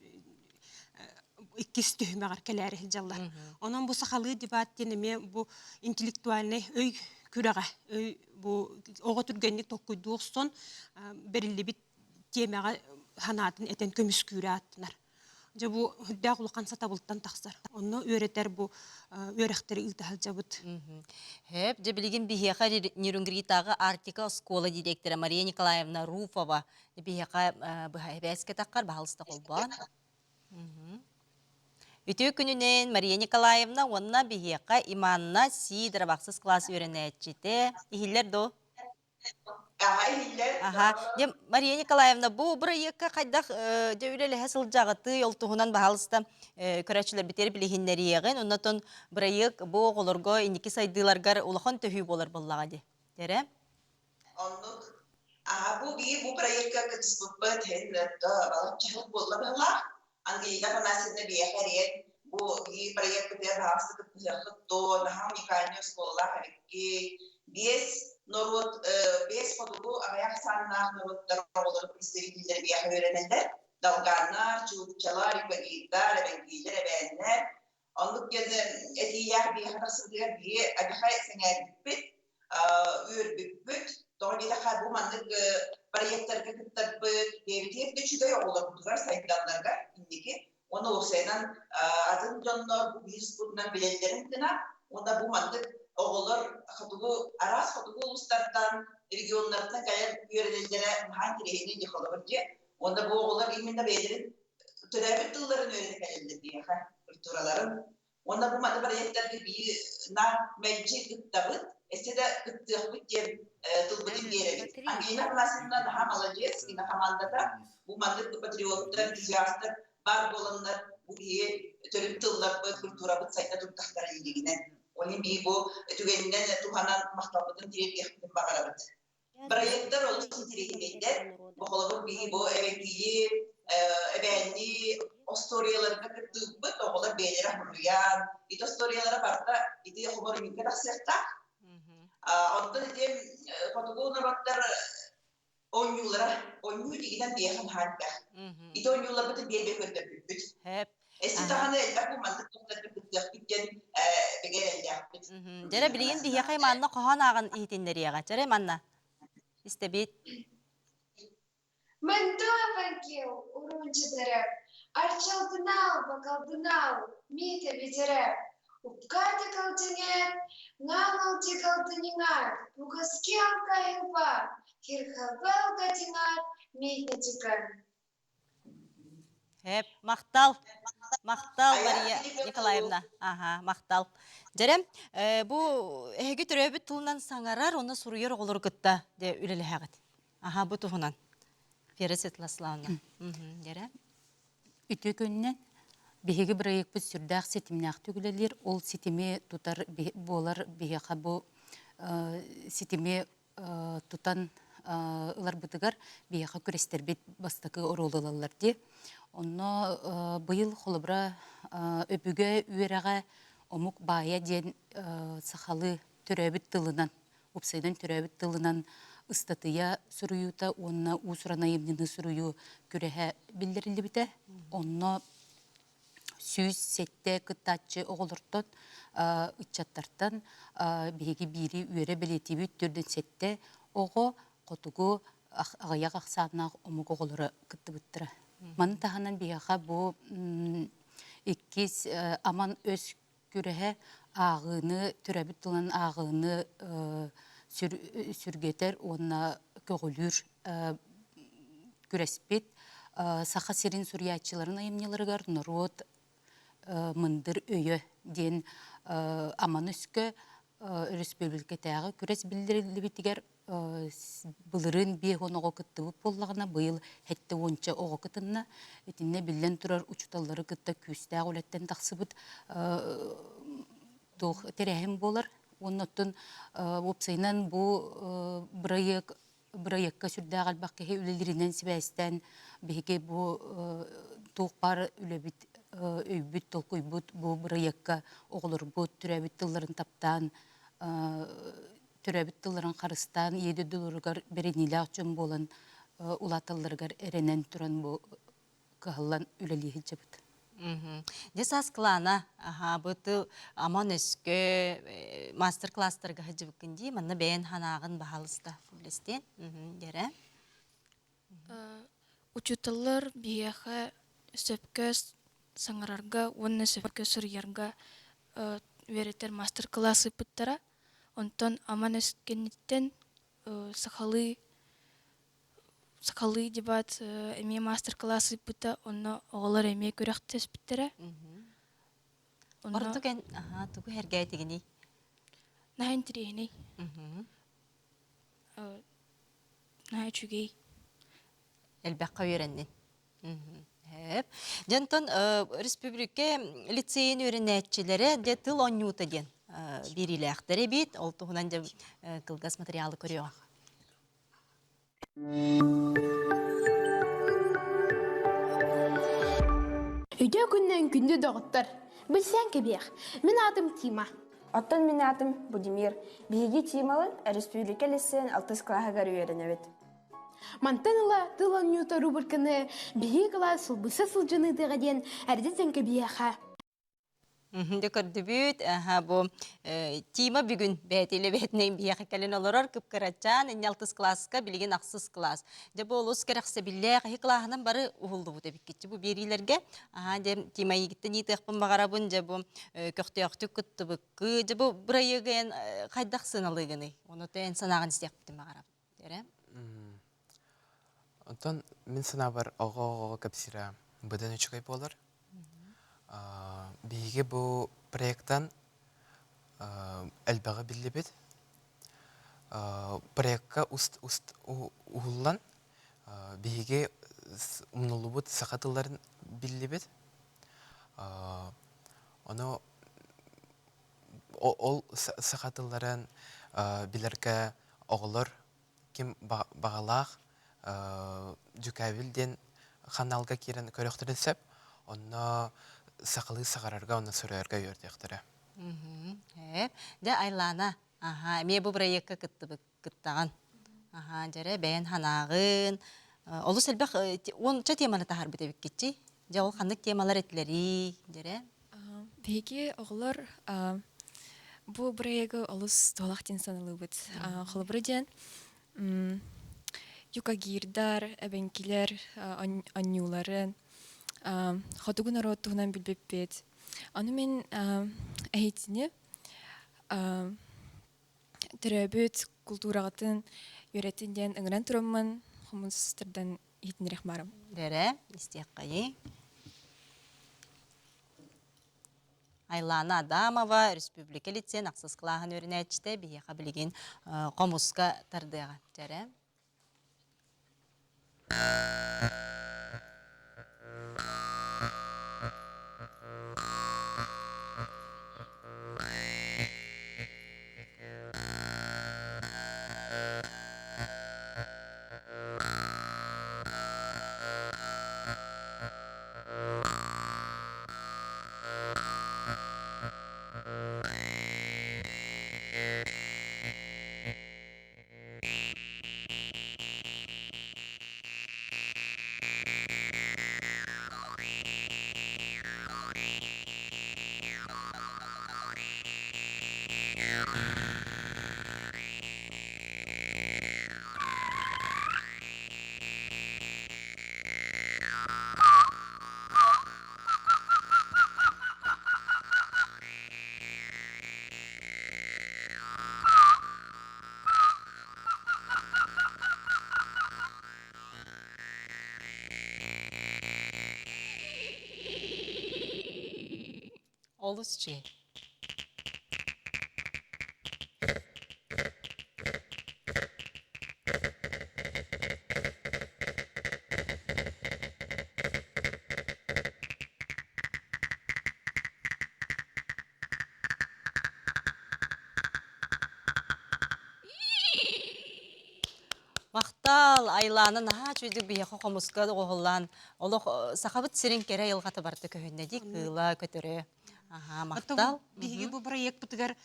иккис түһүмэҕэр кэлээри сылдьаллар. Онон бу сахалыы дебат диэн эмиэ бу интеллектуальнай өй күрэҕэ, өй бу оҕо түргэнник толкуйдуу охсон бэриллибит тиэмэҕэ санаатын этэн көмүскүүрэ ааттанар. Дьэ бу үрдээх улахан сатабылтан тахсар. Онно үөрэтэр бу үөрэхтэри ыыта сылдьабыт. Хөп, дьэ билигин биһиэхэ Нерюнгритааҕы Арктика оскуола директора Мария Николаевна Руфова биһиэхэ быһа эбээскэ таххар баһалыста холбоон. Үтүө күнүнэн Мария Николаевна уонна биһиэхэ Иманна Сидорова ахсыс класс үөрэнээччитэ. Иһиллэр дуо? Аха. Дьэ, Мария Николаевна, бу бырайыакка хайдах дьэ үлэлэһэ сылдьаҕытый, ол туһунан баһаалыста көрөөччүлэрбитигэр билиһиннэриэҕин, оннотон бырайыак бу оҕолорго инники сайдыыларгар улахан төһүү буолар буоллаҕа дии. Дэрэ? Оннук. Аха, бу биир бу проекка кыттыспыппыт иһин балачча сыл буолла быһыылаах. Ангелина Афанасьевна биһиэхэ эрийэн бу биир проекпытыгар баһаалыста кыттыһыаххыт дуо, наһаа уникальнай оскуолалаах эбиккит. Биэс норуот, биэс хотугу аҕыйах ахсааннаах норуоттар оҕолору представителлэр биһиэхэ үөрэнэллэр. Долганнар, чууччалар, юкагирдар, эбэҥкиилэр, эбээннэр. Оннук диэн этиилээх биһиэхэ тахсыбытыгар биһи адьахай сэҥээрбиппит, үөрбүппүт. Тоҕо диэтэххэ, бу маннык проектарга кыттарбыт бэйэбитигэр да үчүгэй оҕолорбутугар сайдалларыгар инники. Уонна уопсайынан атын дьоннор бу биир спутунан билэллэрин гына уонна бу маннык оҕолор хотугу араас хотугу улуустартан регионнартан кэлэн үөрэнэллэрэ наһаа интэриэһинэй дии холобур дьиэ. Уонна бу оҕолор именно бэйэлэрин төрөөбүт тылларын үөрэтэ кэлэллэр биһиэхэ, культураларын. Уонна бу маны проектарга биир на мэлдьи кыттабыт, өссө да кыттыахпыт диэн тылбытын биэрэбит. Ангелина Афанасьевна наһаа молодец, кини командата. Бу маннык патриоттар, энтузиастар баар буоланнар бу биһи төрүт тылларбыт, культурабыт сайда турдахтара илигинэн. Ол иһин биһи бу түгэнинэн туһанан махталбытын тириэрдиэхпитин баҕарабыт. Проекттар олус интэриэһинэйдэр. Бу холобур биһи бу эбэҥкилии, эбээннии остуоруйаларга кыттыыбыт, оҕолор бэйэлэрэ суруйан, ити остуоруйалара барыта ити хомуруйга тахсыахтаах. Оттон ити хотугу норуоттар оонньуулара, оонньуу дигинэн биэхэ наһаа элбэх. Ити оонньууларбытын биэрбэ көрдөрбүппүт. Эсси даҕаны элбэх бу маннык тохтотор кыттыахпыт диэн бигэ эрэллээхпит. Дьэрэ билигин биһиэхэ манна хоһоон ааҕан иһитиннэриэҕэ. Дьэрэ манна истэбит. Мындыапанкил уруунчатары арчылтына. Наколдунал, поколдунал, Митя Ветерек, Упкати калтиңер, Ңаңылти калтыниңар, Пугаскел кайылпа, Хирхабел катиңар, Митя тикан. Хеп, махтал. Махтал, Мария Николаевна. Ага, махтал. Дьэрэ, бу эһиги төрөөбүт тылынан саҥарар, оны суруйар оҕолору кытта де үлэлэһэҕит. Аха, бу туһунан. Вера Светлославовна. Дьэрэ. Үтүө күнүнэн. Биһиги бырайыакпыт сүрдээх ситимнээхтик үлэлиир. Ол ситими тутар буолар биһиэхэ бу ситими тутан ыларбытыгар биһиэхэ күрэстэрбит бастакы оруолу ылаллар дии. Онно быйыл холобура өбүгэ үөрэҕэ омук баайа диэн сахалыы төрөөбүт тылынан, уопсайынан төрөөбүт тылынан ыстатыйа суруйуута уонна уус-уран айымньыны суруйуу күрэһэ биллэриллибитэ. Онно 107 кыттааччы оҕолортон, ыччаттартан биһиги биири үөрэ бэлиэтиибит 47 оҕо хотугу аҕыйах ахсааннаах омук оҕолоро кыттыбыттара. Маны таһынан биһиэхэ бу иккис аман өс күрэһэ ааҕыыны, төрөөбүт тылынан ааҕыыны сүргэтэр уонна көҕүлүүр күрэспит Саха сирин суруйааччыларын айымньыларыгар норуот мындыр өйө диэн аман өскө өрөспүүбүлүкэтээҕи күрэс биллэриллибитигэр былырыын 50 оҕо кыттыбыт буоллаҕына, быйыл 70 оҕо кытынна. Итиннэ биллэн турар учууталлары кытта күүстээх үлэттэн тахсыбыт туох тэрээһин буолар. Уонна оттон уопсайынан бу бырайыак бырайыакка сүрдээх элбэх киһи үлэлииринэн сибээстээн биһиги бу туох баар үлэбит өйбүт толкуйбут бу бырайыакка оҕолорбут төрөөбүт тылларын таптаан төрөөбүт тылларын харыстаан ийэ дойдуларыгар бэриниилээх дьон буолан улааталларыгар эрэнэн туран бу кыһаллан үлэлии сылдьабыт. Дьэ Сааскылаана, аһаа бу тыл аман өскө мастер-класстарга сылдьыбыккын дии, манна бэйэн санааҕын баһаалыста үллэстиэн. Дьэрэ. Учууталлар биһиэхэ сөпкө саҥарарга уонна сөпкө суруйарга үөрэтэр мастер-класс ыыппыттара. Онтон аман өс кэнниттэн сахалыы сахалыы дебат эмиэ мастер-класс ыыппыта, онно оҕолор эмиэ күрэхтэспиттэрэ. Ордук эн тугу сэргээтигиний? Наһаа интэриэһинэй. Наһаа үчүгэй. Элбэххэ үөрэннин. Дьэ онтон республика лицейин үөрэнээччилэрэ дьэ тыл оонньуута диэн биэриилээхтэр эбит. Ол туһунан дьэ кылгас материалы көрүөҕүҥ. Үтүө күннэн күндү доҕоттор! Билсэн кэбиэх, мин аатым Тима. Оттон мин аатым Будимир. Биһиги Тималын республика лиссиэн алтыс кылааһыгар үөрэнэбит. Мантан ыла тыл оонньуута рубриканы биһиги кылаас сылбыса сылдьан ыытыаҕа диэн эрдэ кэбиһиэхэ. Дьэ көрдүбүт, аха бу Тима бүгүн бээтилэ бээтинэн биһиэхэ кэлэн олорор кып-кырачаан инньэ алтыс кылааска билигин ахсыс кылаас. Дьэ бу олус кэрэхсэбиллээх иһи кылааһынан бары уһуллубут эбиккитчи бу биэриилэргэ. Аха дьэ Тима эйигиттэн ыытыахпын баҕарабын дьэ бу көхтөөхтүк кыттыбыккы. Дьэ бу бырайыагы эн хайдах сыаналыыгыный? Ону эн санааҕын истиэхпитин баҕарабын. Эрэ? Онтон мин санаабар оҕо-оҕоҕо кэпсиирэ быдан үчүгэй буолар. Биһиги бу проектан элбэҕи биллибит. Проекка уһуллан биһиги умнуллубут саха тылларын биллибит. Ону ол саха тылларын билэргэ оҕолор ким баҕалаах Дьүкээбил диэн ханаалга киирэн көрүөхтэрин сөп. Онно сахалыы саҕарарга уонна суруйарга үөрдүөхтэрэ. Дьэ, Айлаана, аха, эмиэ бу бырайыакка кыттыбыт кыттаҕын. Аха, дьэрэ, бэйэн санааҕын. Олус элбэх уонча теманы таһаарбыт эбиккитчи. Дьэ, ол ханнык темалар этилэрий, дьэрэ? Биһиги оҕолор бу бырайыагы олус туһалаах диэн саналыыбыт. Холобура диэн, юкагирдар, эбэҥкилэр оонньууларын. Хотугу норуот туһунан билбиппит. Ону мин эһитини төрөөбүт култуураҕытын үөрэтин диэн ыҥыран тураммын хомустардан иһитиннэриэх баарым. Дэрэ, истиэххэйий. Айлана Адамова, Республика лицейин ахсыс кылааһын үөрэнээччитэ, биһиэхэ билигин хомуска тардыаҕа. Дьэрэ. Олус үчүгэй. Махтал, Айлаана наһаа үчүгүйдүк биһиэхэ хомуска оҕоһуллаан олох сахабыт сирин кэрэ айылҕата барыта көһүннэ дии кыыла көтөрө. Аха, махтал. Биһиги бу проекпытыгар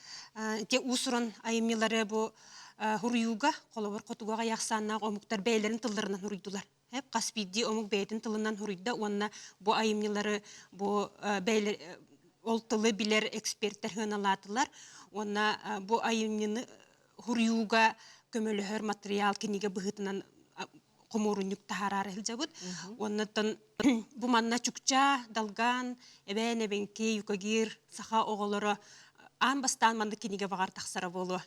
те уус-уран айымньылары бу хуруйууга холобур хотугу аҕыйах омуктар бэйэлэрин тылларынан хуруйдулар. Хас биирдии омук бэйэтин тылынан хуруйда уонна бу айымньылары бу бэйэлэр ол тылы билэр эксперттэр сыаналаатылар уонна бу айымньыны хуруйууга көмөлөһөр материал кинигэ быһыытынан хомуурунньук таһаараары сылдьабыт. Уоннаттан бу манна Чукча, Далгаан, Эбээн Эбэҥки, Юкагир, саха оҕолоро аан бастаан маннык кинигэ баҕар тахсара буолуо.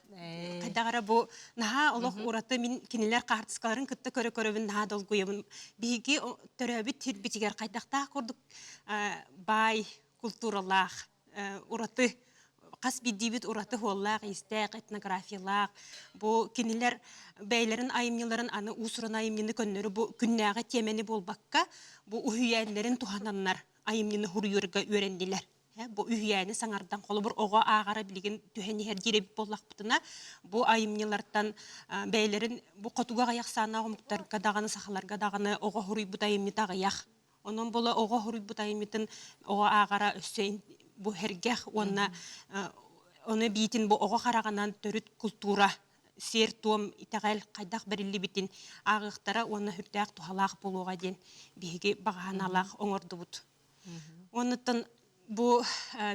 Хайдах эрэ бу наһаа олох ураты мин кинилэр хаартыскаларын кытта көрө-көрөбүн наһаа долгуйабын. Биһиги төрөөбүт сирбитигэр хайдахтаах курдук баай култууралаах ураты хас биирдиибит ураты хуоллаах-иистээх, этнографиялаах. Бу кинилэр бэйэлэрин айымньыларын аны уус-уран айымньыны көннөрү бу күннээҕи тиэмэни буолбакка, бу үһүйээннэрин туһананнар айымньыны суруйарга үөрэннилэр. Бу үһүйээни саҥардан, холобур, оҕо ааҕара билигин түһэн иһэр диир эбит буоллахпытына, бу айымньылартан бэйэлэрин бу хотугу аҕыйах сааннаах омуктарга даҕаны, сахаларга даҕаны оҕо суруйбут айымньыта аҕыйах. Онон була оҕо суруйбут айымньытын оҕо ааҕара өссө бу сэргэх уонна ону биитин бу оҕо хараҕынан төрүт култуура, сиэр-туом, итэҕэл хайдах бэриллибитин ааҕыахтара уонна сүрдээх туһалаах буолуоҕа диэн биһиги баҕа санаалаах оҥордубут. Оннуттан бу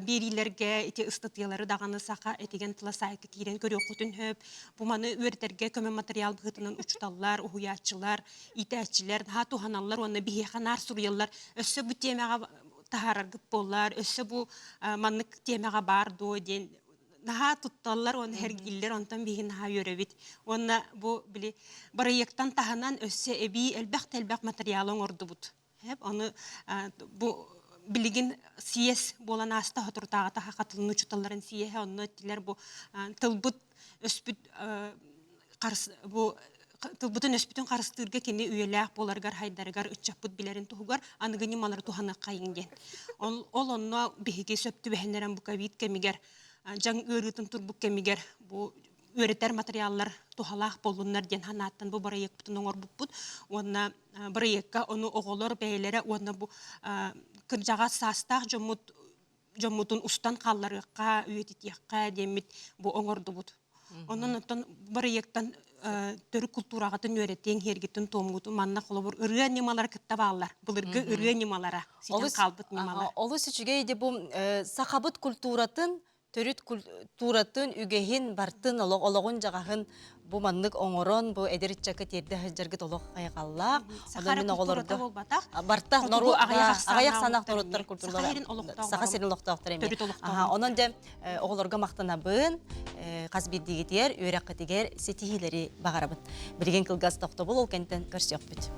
биэриилэргэ ити ыстатыйалары даҕаны саха этигэн тыла саайка киирэн көрүөххүтүн сөп. Бу маны үөрэтэргэ көмө материал быһыытынан учууталлар, уһуйааччылар, иитээччилэр наһаа туһаналлар уонна биһиэхэ наар суруйаллар. Өссө бу тиэмэҕэ таһаараргыт буоллар, өссө бу маннык тиэмэҕэ баар дуо диэн наһаа тутталлар уонна сэргииллэр, онтон биһиги наһаа үөрэбит. Уонна бу били бырайыактан таһынан өссө эбии элбэх да элбэх материалы оҥордубут. Ону бу билигин съезд буолан ааста соторутааҕыта хатылын учууталларын съеһэ онно эттилэр бу тылбыт өспүт бу тылбытын өспүтүн харыстыырга кини үйэлээх буоларыгар хайдарыгар ыччаппыт билэрин туһугар аныгы ньымалары туһаныаххайыҥ диэн. Ол, ол онно биһиги сөп түбэһиннэрэн бу ковид кэмигэр дьаҥ ыарыытын турбут кэмигэр бу үөрэтэр материаллар туһалаах буоллуннар диэн санааттан бу бырайыакпытын оҥорбуппут уонна бырайыакка ону оҕолор бэйэлэрэ уонна бу кырдьаҕас саастаах дьоммут дьоммутун устан хаалларыахха, үйэтитиэххэ диэммит бу оҥордубут. Онон оттон бырайыактан төрүт култуураҕытын үөрэтиэҥ, иһэргитин туомҥутун манна холобур ырыа ньымалара кытта бааллар. Былыргы ырыа ньымалара, ситэн хаалбыт ньымалар. Олус үчүгэй де бу сахабыт культуратын. төрүт культуратын, үгэһин, бартын, олох олоҕун дьаҕаһын бу маннык оҥорон, бу эдэр ыччакка тиэрдэ сылдьаргыт олох хайҕаллаах. Онон мин оҕолорго буолбатах. Барта норуот аҕыйах ахсааннаах норуоттар культуралара Саха сирин олохтоохторо эмиэ. Онон дьэ оҕолорго махтанабын, хас биирдиигитигэр, үөрэххитигэр ситиһиилэри баҕарабын. Билигин кылгас тохтобул ол кэнтэн көрсүөхпүт.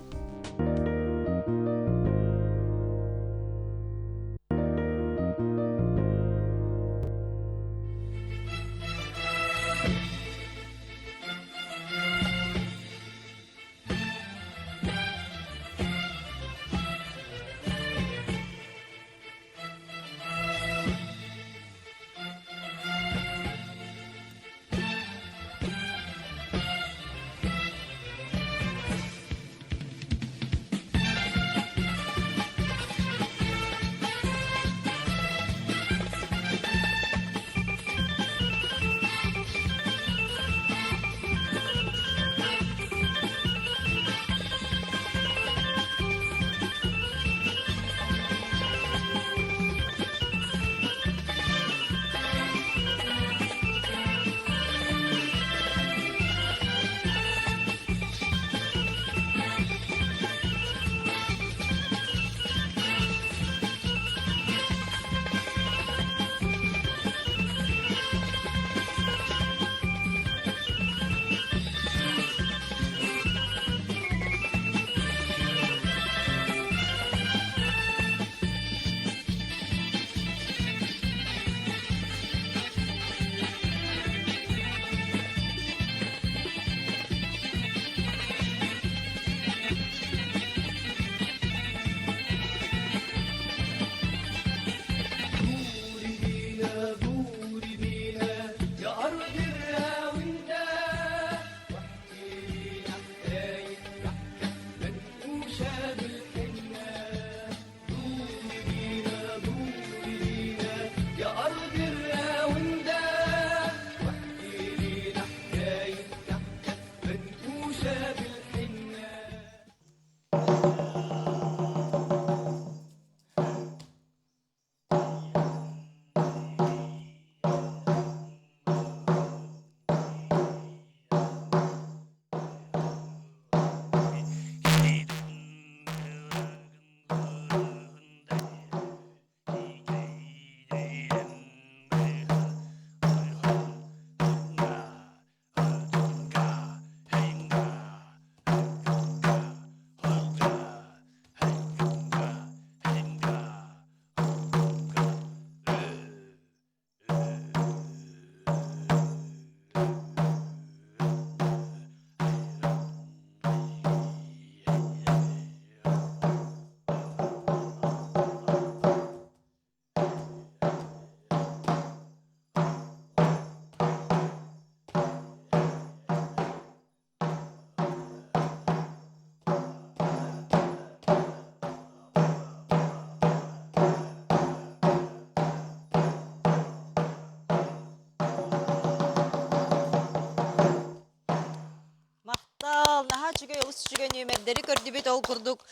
Махтал, наһаа үчүгэй, олус үчүгэй нүөмэрдэри көрдүбүт. Ол курдук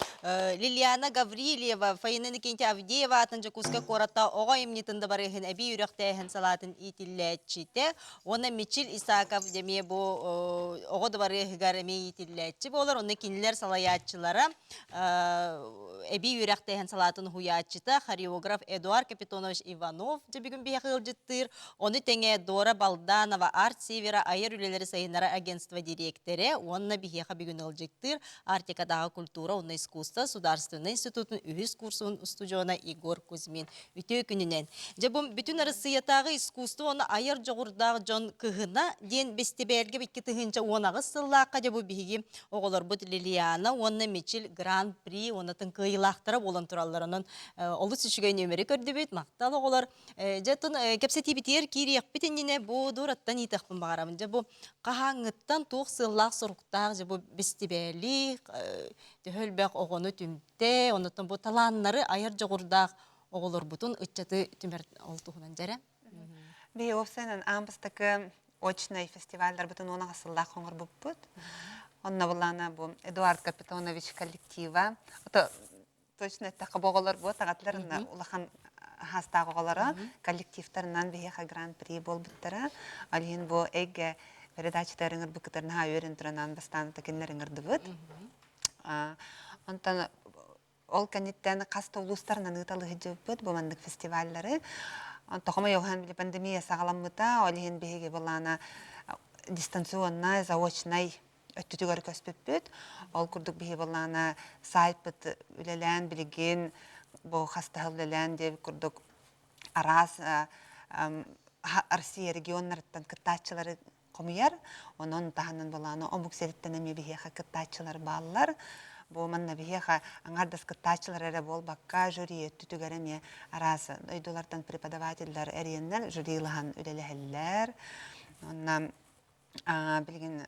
Лилиана Гаврильева, Фаина Иннокентьевна Авдеева аатын Дьокуускай куоратта оҕо айымньытын да барыһын эбии үрэхтээһин салаатын иитиллээччитэ уонна Мичил Исаков эмиэ бу оҕо дыбарыаһыгар эмиэ иитиллээччи буолар. Онно кинилэр салайааччылара эбии үөрэхтээһин салаатын уһуйааччыта, хореограф Эдуард Капитонович Иванов дьэ бүгүн биһиэхэ ыалдьыттыыр. Ону тэҥэ Дора Балданова Арт Севера айар үлэлэри сайыннарар агентство дириэктэрэ уонна биһиэхэ бүгүн ыалдьыттыыр Арктикатааҕы культура уонна искусство Судаарственнай институтун үһүс курсун устудьуона Егор Кузьмин. Үтүө күнүнэн! Дьэ бу бүтүн Арассыыйатааҕы искусство уонна айар дьоҕурдаах дьон кыһына диэн бэстибээлгэ 2018 сыллаахха дьэ бу биһиги оҕолорбут Лилиана уонна Мичил Гран-при уонна кыайыылаахтара буолан тураллар. Онон олус үчүгэй нүөмэри көрдүбүт. Махтал оҕолор. Дьэ, оттон кэпсэтиибитигэр киириэхпит иннинэ бу дуураттан ыытыахпын баҕарабын. Дьэ, бу хаһааҥҥыттан туох сыаллаах-соруктаах дьэ бу бэстибээли төһө элбэх оҕону түмтэ, оннуттан бу талааннары айар дьоҕурдаах оҕолорбутун ыччаты түмэр ол туһунан дьэрэ. Биһи уопсайынан аан бастакы очнай фестивалларбытын уон аҕыс сыллаах оҥорбуппут. Онно буллаана бу Эдуард Капитонович коллектива. Ото точно эттэххэ бу оҕолор бу таҕатылар улахан. хаастаах оҕолоро коллективтарынан биһиэхэ гран-при буолбуттара. Ол иһин бу эйгэ передачатар ыҥырбыккытар наһаа үөрэн туран бастаан кинилэр ыҥырдыбыт. Онтон ол кэнниттэн хас да улуустарынан ыыталыһыдьыбыт бу маннык фестиваллары. Онтон Йохан били пандемия саҕаламмыта, ол иһин биһиги былаана дистанционнай, заочнай өттүтүгэр көспүппүт. Ол курдук биһи былаана сайтпыт үлэлээн билигин бу хастаһыл үлэлээн диэбит курдук араас Россия регионнарыттан кыттааччылары хомуйар. Онон таһынан былаана омук сириттэн эмиэ биһиэхэ кыттааччылар бааллар. Бу манна биһиэхэ аҥаардас кыттааччылар эрэ буолбакка, жюри өттүтүгэр эмиэ араас дойдулартан преподавателлэр эрийэннэр жюрилаһан үлэлэһэллэр. Онно билигин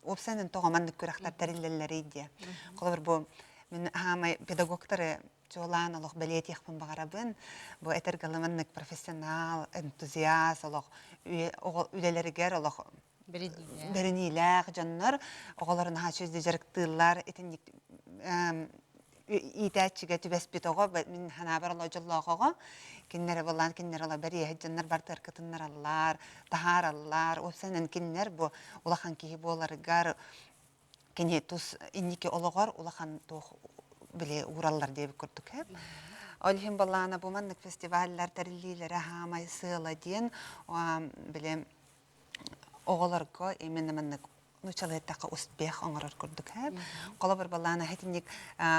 уопсайынан тоҕо маннык күрэхтэр тэриллэллэрий диye. Холобур бу мин хаамай педагогтары чуолаан олох бэлиэтиэхпин баҕарабын. Бу этэргэ маннык профессионал, энтузиаст олох үлэлэригэр олох бэриниилээх дьоннор оҕолорун наһаа үчүгэй дьарыктыыллар. Итинник иитээччигэ түбэспит оҕо мин санаабар олох дьоллоох оҕо. Кинилэр буоллаан кинилэр олох бэриэһит дьоннор бартыгар кытыннараллар, таһаараллар. Уопсайынан кинилэр бу улахан киһи буоларыгар кини тус инники олоҕор улахан туох били уураллар диэбит курдук ээ. Ол иһин балаана бу маннык фестиваллар тэриллиилэрэ хаамай сыала диэн били оҕолорго именно маннык нуучалыйдахха успех оҥорор курдук ээ. Холобур балаана хэтинник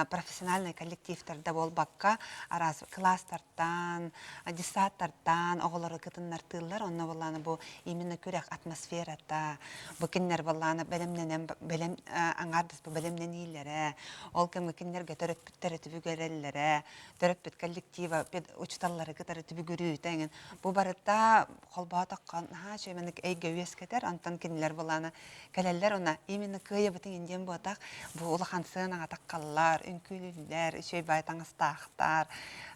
профессиональный коллективтарда буолбакка араас класстартан, детсадтартан оҕолору кытыннартыыллар. Онно балаана бу именно күрэх атмосферата, бу кинилэр балаана бэлэмнэнэн бэлэм аҥаардас бу бэлэмнэниилэрэ, ол кэмҥэ кинилэргэ төрөппүттэрэ түбүгэрэллэрэ, төрөппүт коллектива учуталлары кытары түбүгүрүүтэ эҥин бу барыта холбоотоххо наһаа үчүгэй эйгэ үөскэтэр, онтон кинилэр былаана кэлэллэр уна именно кыайабытын индиэн буотах бу улахан сыанаҕа таххаллар, үҥкүүлүүллэр, үчүгэй баай таҥастаахтар,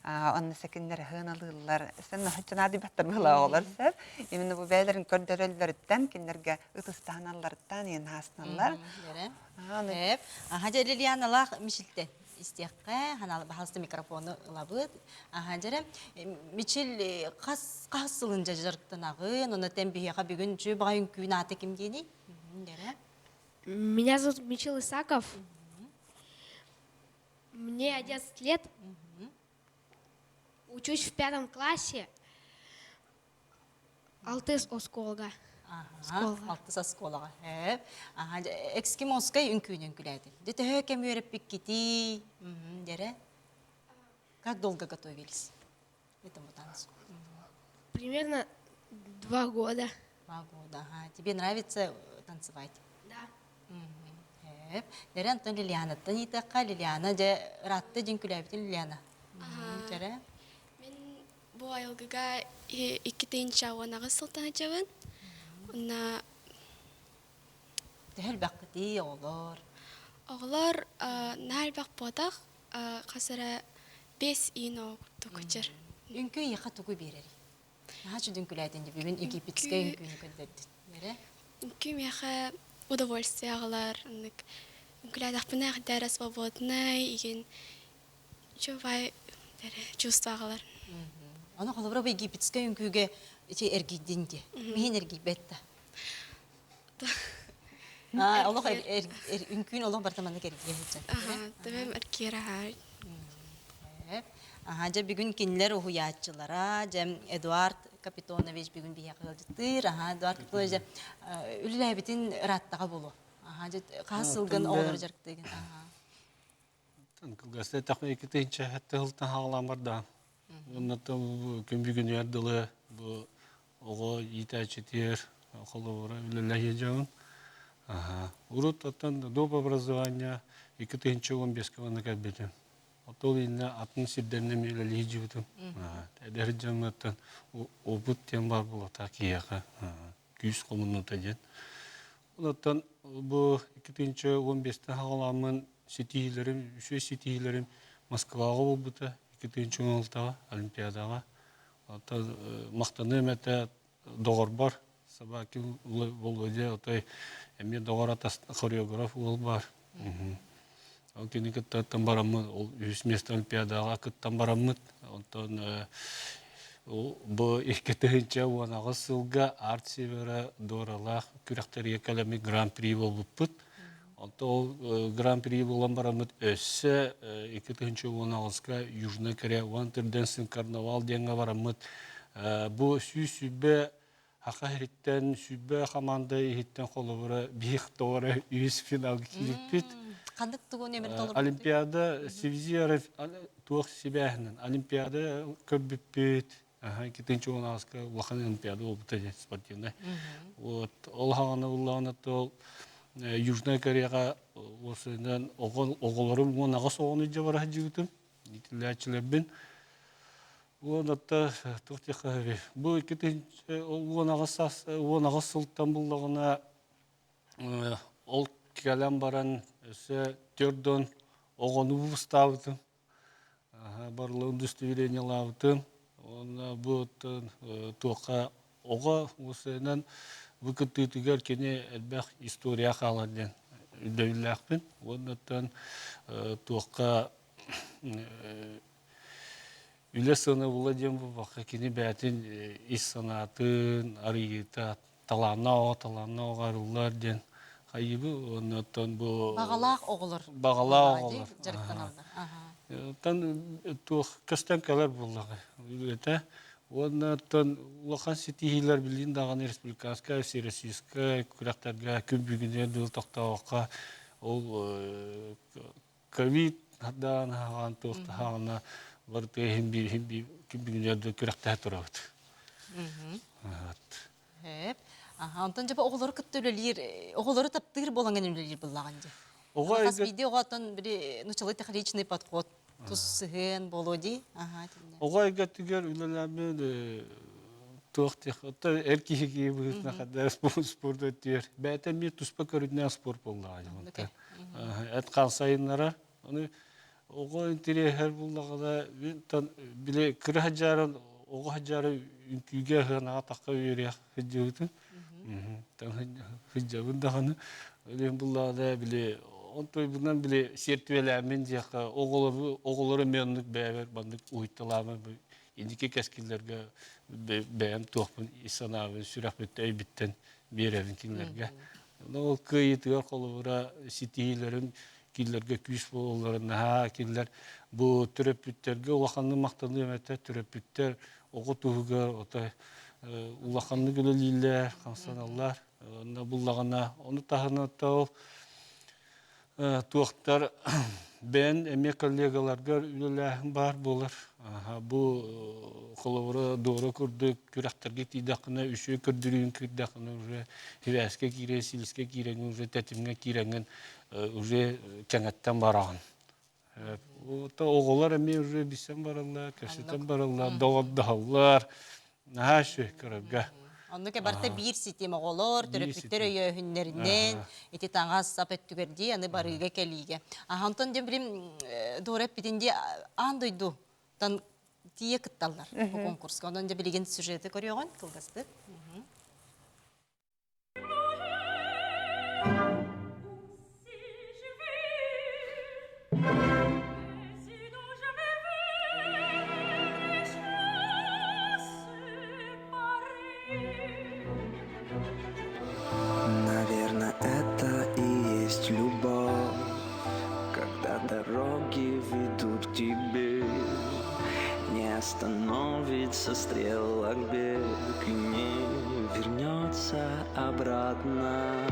онно сэкиннэр ыһыаналыыллар. Сен наадыйбаттар быһыылаах оҕолор сэр. Именно бу бэйэлэрин көрдөрөллөрүттэн, кинилэргэ ытыстаһаналларыттан иэн хаастаналлар. Аха дьэ Лилианалаах Мичилтен истиэххэ, баһалыста микрофону ылабыт. Аха дьэрэ Мичил хас хас сылын дьарыктанаҕын, онно тэн биһиэхэ бүгүн үчүгэй баҕай үҥкүүн аата ким диэний? Дьэрэ. Меня зовут Мичил Исаков. Мне 11 лет. Учусь в пятом классе. Алтыс оскуолга. Алтыс оскуолаҕа. Экскимоскай үҥкүүнү үҥкүүлээтим. Дьэ төһө кэм үөрэппиккитий? Дьэрэ. Как долго готовились к этому танцу? Примерно 2 года. 2 года, ага. Тебе нравится танцевать? Да. Дэрэ Антон Лилианаттан ыйытыахха, Лилиана дьэ ыраатта дьин күлээбитин Лилиана. Дьэрэ. Мин бу айылгыга 2018 сылтан сылдьабын. Онно Төһө элбэххитий оҕолор? Оҕолор наһаа элбэх буотах, хас эрэ 5 иин оҕо курдук кычыр. Үҥкүү эйиэхэ тугу биэрэрий? Наһаа чудун күлээтин дии бүгүн египетскэй үҥкүүнү көрдөрдүн. Эрэ? Үҥкүү миэхэ удовольствие аҕалар, оннук үҥкүүлээтэхпинэ эрэ свободнай, игин үчүгэй чувство аҕалар. Аны холобура бу египетскэй үҥкүүгэ ити эргийдин дии. Миһин эргийбэт да. Олох үҥкүүн олох барыта маннык эргийэ сылдьар. Төбөм эргийэр аһаар. Аха, дьэ бүгүн кинилэр уһуйааччылара, дьэ Эдуард Капитонович бүгүн биһиэхэ ыалдьыттыыр. Аха, Эдуард Капитонович дьэ үлэлээбитин ырааттаҕа буолуо. Аха, дьэ хас сылгын оҕолору дьарыктыыгын? Аха. Кылгас эттэхпинэ 2007 сылтан хаалаан барда. Уонна күн бүгүнүгэр дылы бу оҕо иитээччитигэр холобура үлэлэһиэ дьоҥун. Урут оттон доп образование 2015 уонна кэлбитим. Ол иннэ атын сирдэринэн үлэлии сылдьыбытым. Эдэр дьоҥҥоттон опыт диэн баар буолуохтаах киһиэхэ күүс хомунуута диэн. Онтон бу 2015-тэн саҕаламмын ситиһиилэрим, үчүгэй ситиһиилэрим Москваҕа буолбута, 2016-ҕа Олимпиадаҕа. Оттон махтаныам этэ доҕорбор Собакин Володя, отой эмиэ доҕор атас хореограф уол баар. Ол кини кыттан бараммыт, ол үһүс место Олимпиадаҕа кыттан бараммыт, онтон бу 2018 сылга Арт Севера Доралаах күрэхтэргэ кэлэммит Гран-при буолбуппут. Онтон ол Гран-при буолан бараммыт өссө 2018-ка Южная Корея One Dancing Карнавал диэҥҥэ бараммыт бу 120 Саха иһиттэн 120 хамаанда иһиттэн холобура биир тоҕо үһүс финалга киирбиппит. Ханнык тугу нөмер толорбут? Олимпиада Севизия туох сибээһинэн Олимпиада көрбүппүт. 2016-ка улахан Олимпиада буолбута спортивнай. Вот ол хаҕана уллаҕына ол Южная Кореяҕа уосуйунан оҕолорум 18 оҕону илдьэ бара сылдьыбытым. Итилээччилэрбин. Уонна туох диэххэ бу 2018 сылтан буллаҕына ол кэлэн баран өссө төрдөн оҕону бустаабытым. Барыларын удостоверениелаабытым. Уонна бу туохха оҕо уосайынан бу кыттыытыгар кини элбэх история хаалар диэн өйдөбүллээхпин. Уонна туохха үлэ сыанабыла диэн буолбакка кини бэйэтин ис санаатын арыйыыта талааннаах оҕо талааннаах оҕо арыллар диэн хайыыбы уонна оттон бу Баҕалаах оҕолор баҕалаах оҕолор дьарыктаналлар. Оттон туох көстөн кэлэр буоллаҕа үлэтэ уонна оттон улахан ситиһиилэр билигин даҕаны республиканскай, всероссийскай күрэхтэргэ күн бүгүнүгэр дылы тохтообокко ол ковид даҕаны хаҕан туох да хаҕана барыта иһин биир иһин биир күн бүгүнүгэр дылы күрэхтэһэ турабыт. Хөп. Аха, онтон дьэ оҕолору кытта үлэлиир, оҕолору таптыыр буолаҥын үлэлиир буллаҕын дьэ. Оҕо Хас биирдии оҕоттон бири нучалыы техничный подход тус сыһыан буолуо дии. Аха, тинне. Оҕо эйгэтигэр үлэлээммин туох диэх, оттон эр киһи киһи быһыытынан хадда спорт өттүгэр бэйэтэ эмиэ туспа көрүннээх спорт буоллаҕа дьэ. Эт хаан сайыннарар. Аны оҕо интэриэһэр буллаҕына били кыра сылдьарын оҕо сылдьары үҥкүүгэ ыһыанаҕа тахха үөрүйэх сылдьыбытым сылдьабын даҕаны илин буллаҕына били онтуйбунан били сиэртибэлээммин диэххэ оҕолору оҕолору эмиэ оннук бэйэбэр маннык уһуйталаамын инники кэскиллэргэ бэйэм туохпун ис санаабын сүрэхпиттэн өйбүттэн биэрэбин кинилэргэ ол кыайыытыгар холобура ситиһиилэрим кинилэргэ күүс буолалларын наһаа кинилэр бу төрөппүттэргэ улаханнык махтаныам этэ төрөппүттэр оҕо туһугар отой улаханнык үлэлииллэр хамсаналлар онно буллаҕына ону таһынан ол туохтар бэйэн эмиэ коллегаларгар үлэлээһин баар буолар. Бу холобура Дора курдук күрэхтэргэ тиийдэххинэ үчүгэй көрдөрүүн киирдэххинэ уже сибээскэ киирэн, силискэ киирэҥҥин уже тэтимҥэ киирэҥҥин уже кэҥэттэн бараҕын. Оҕолор эмиэ уже билсэн бараллар, кэпсэтэн бараллар, доҕордоһоллор. Наһаа үчүгэй көрөргө. Оннук барыта биир ситим оҕолор, төрөппүттэр өйөөһүннэринэн ити таҥас сап өттүгэр дии аны барыыга кэлиигэ. Онтон дьэ билим Дора эппитин дии аан дойдутан тиийэ кытталлар бу конкурска. Онон дьэ билигин сюжеты көрүөҕүн кылгастык. Наверное, это и есть любовь, когда дороги ведут к тебе. Не остановится стрелок бег и не вернется обратно.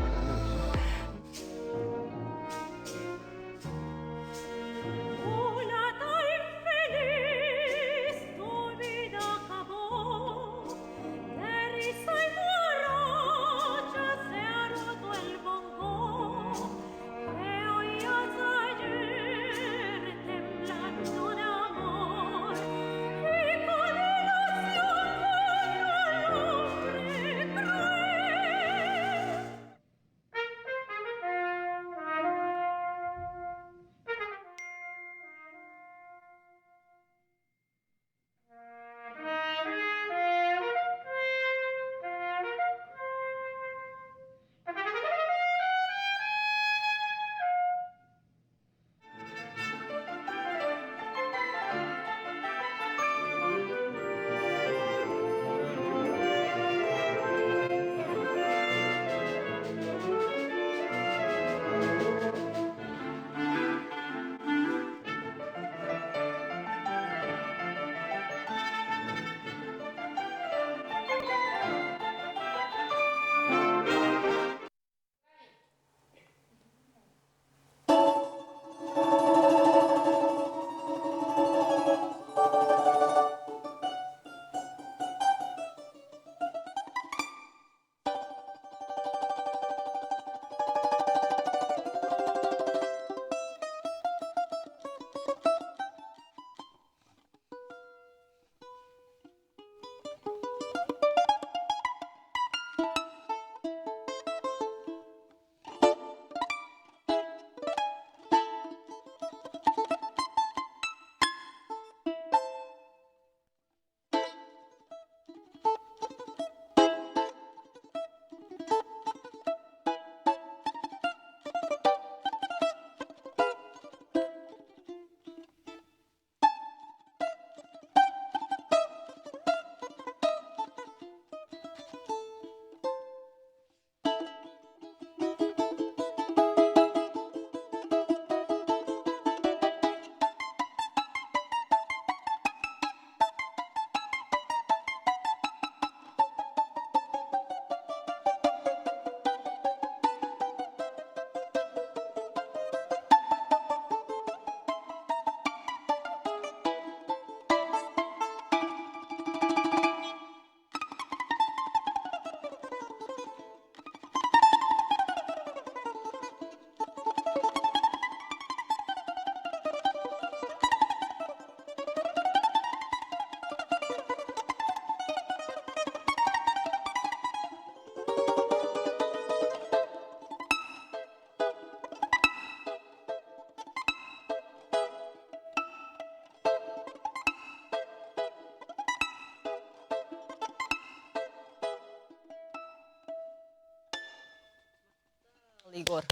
Егор.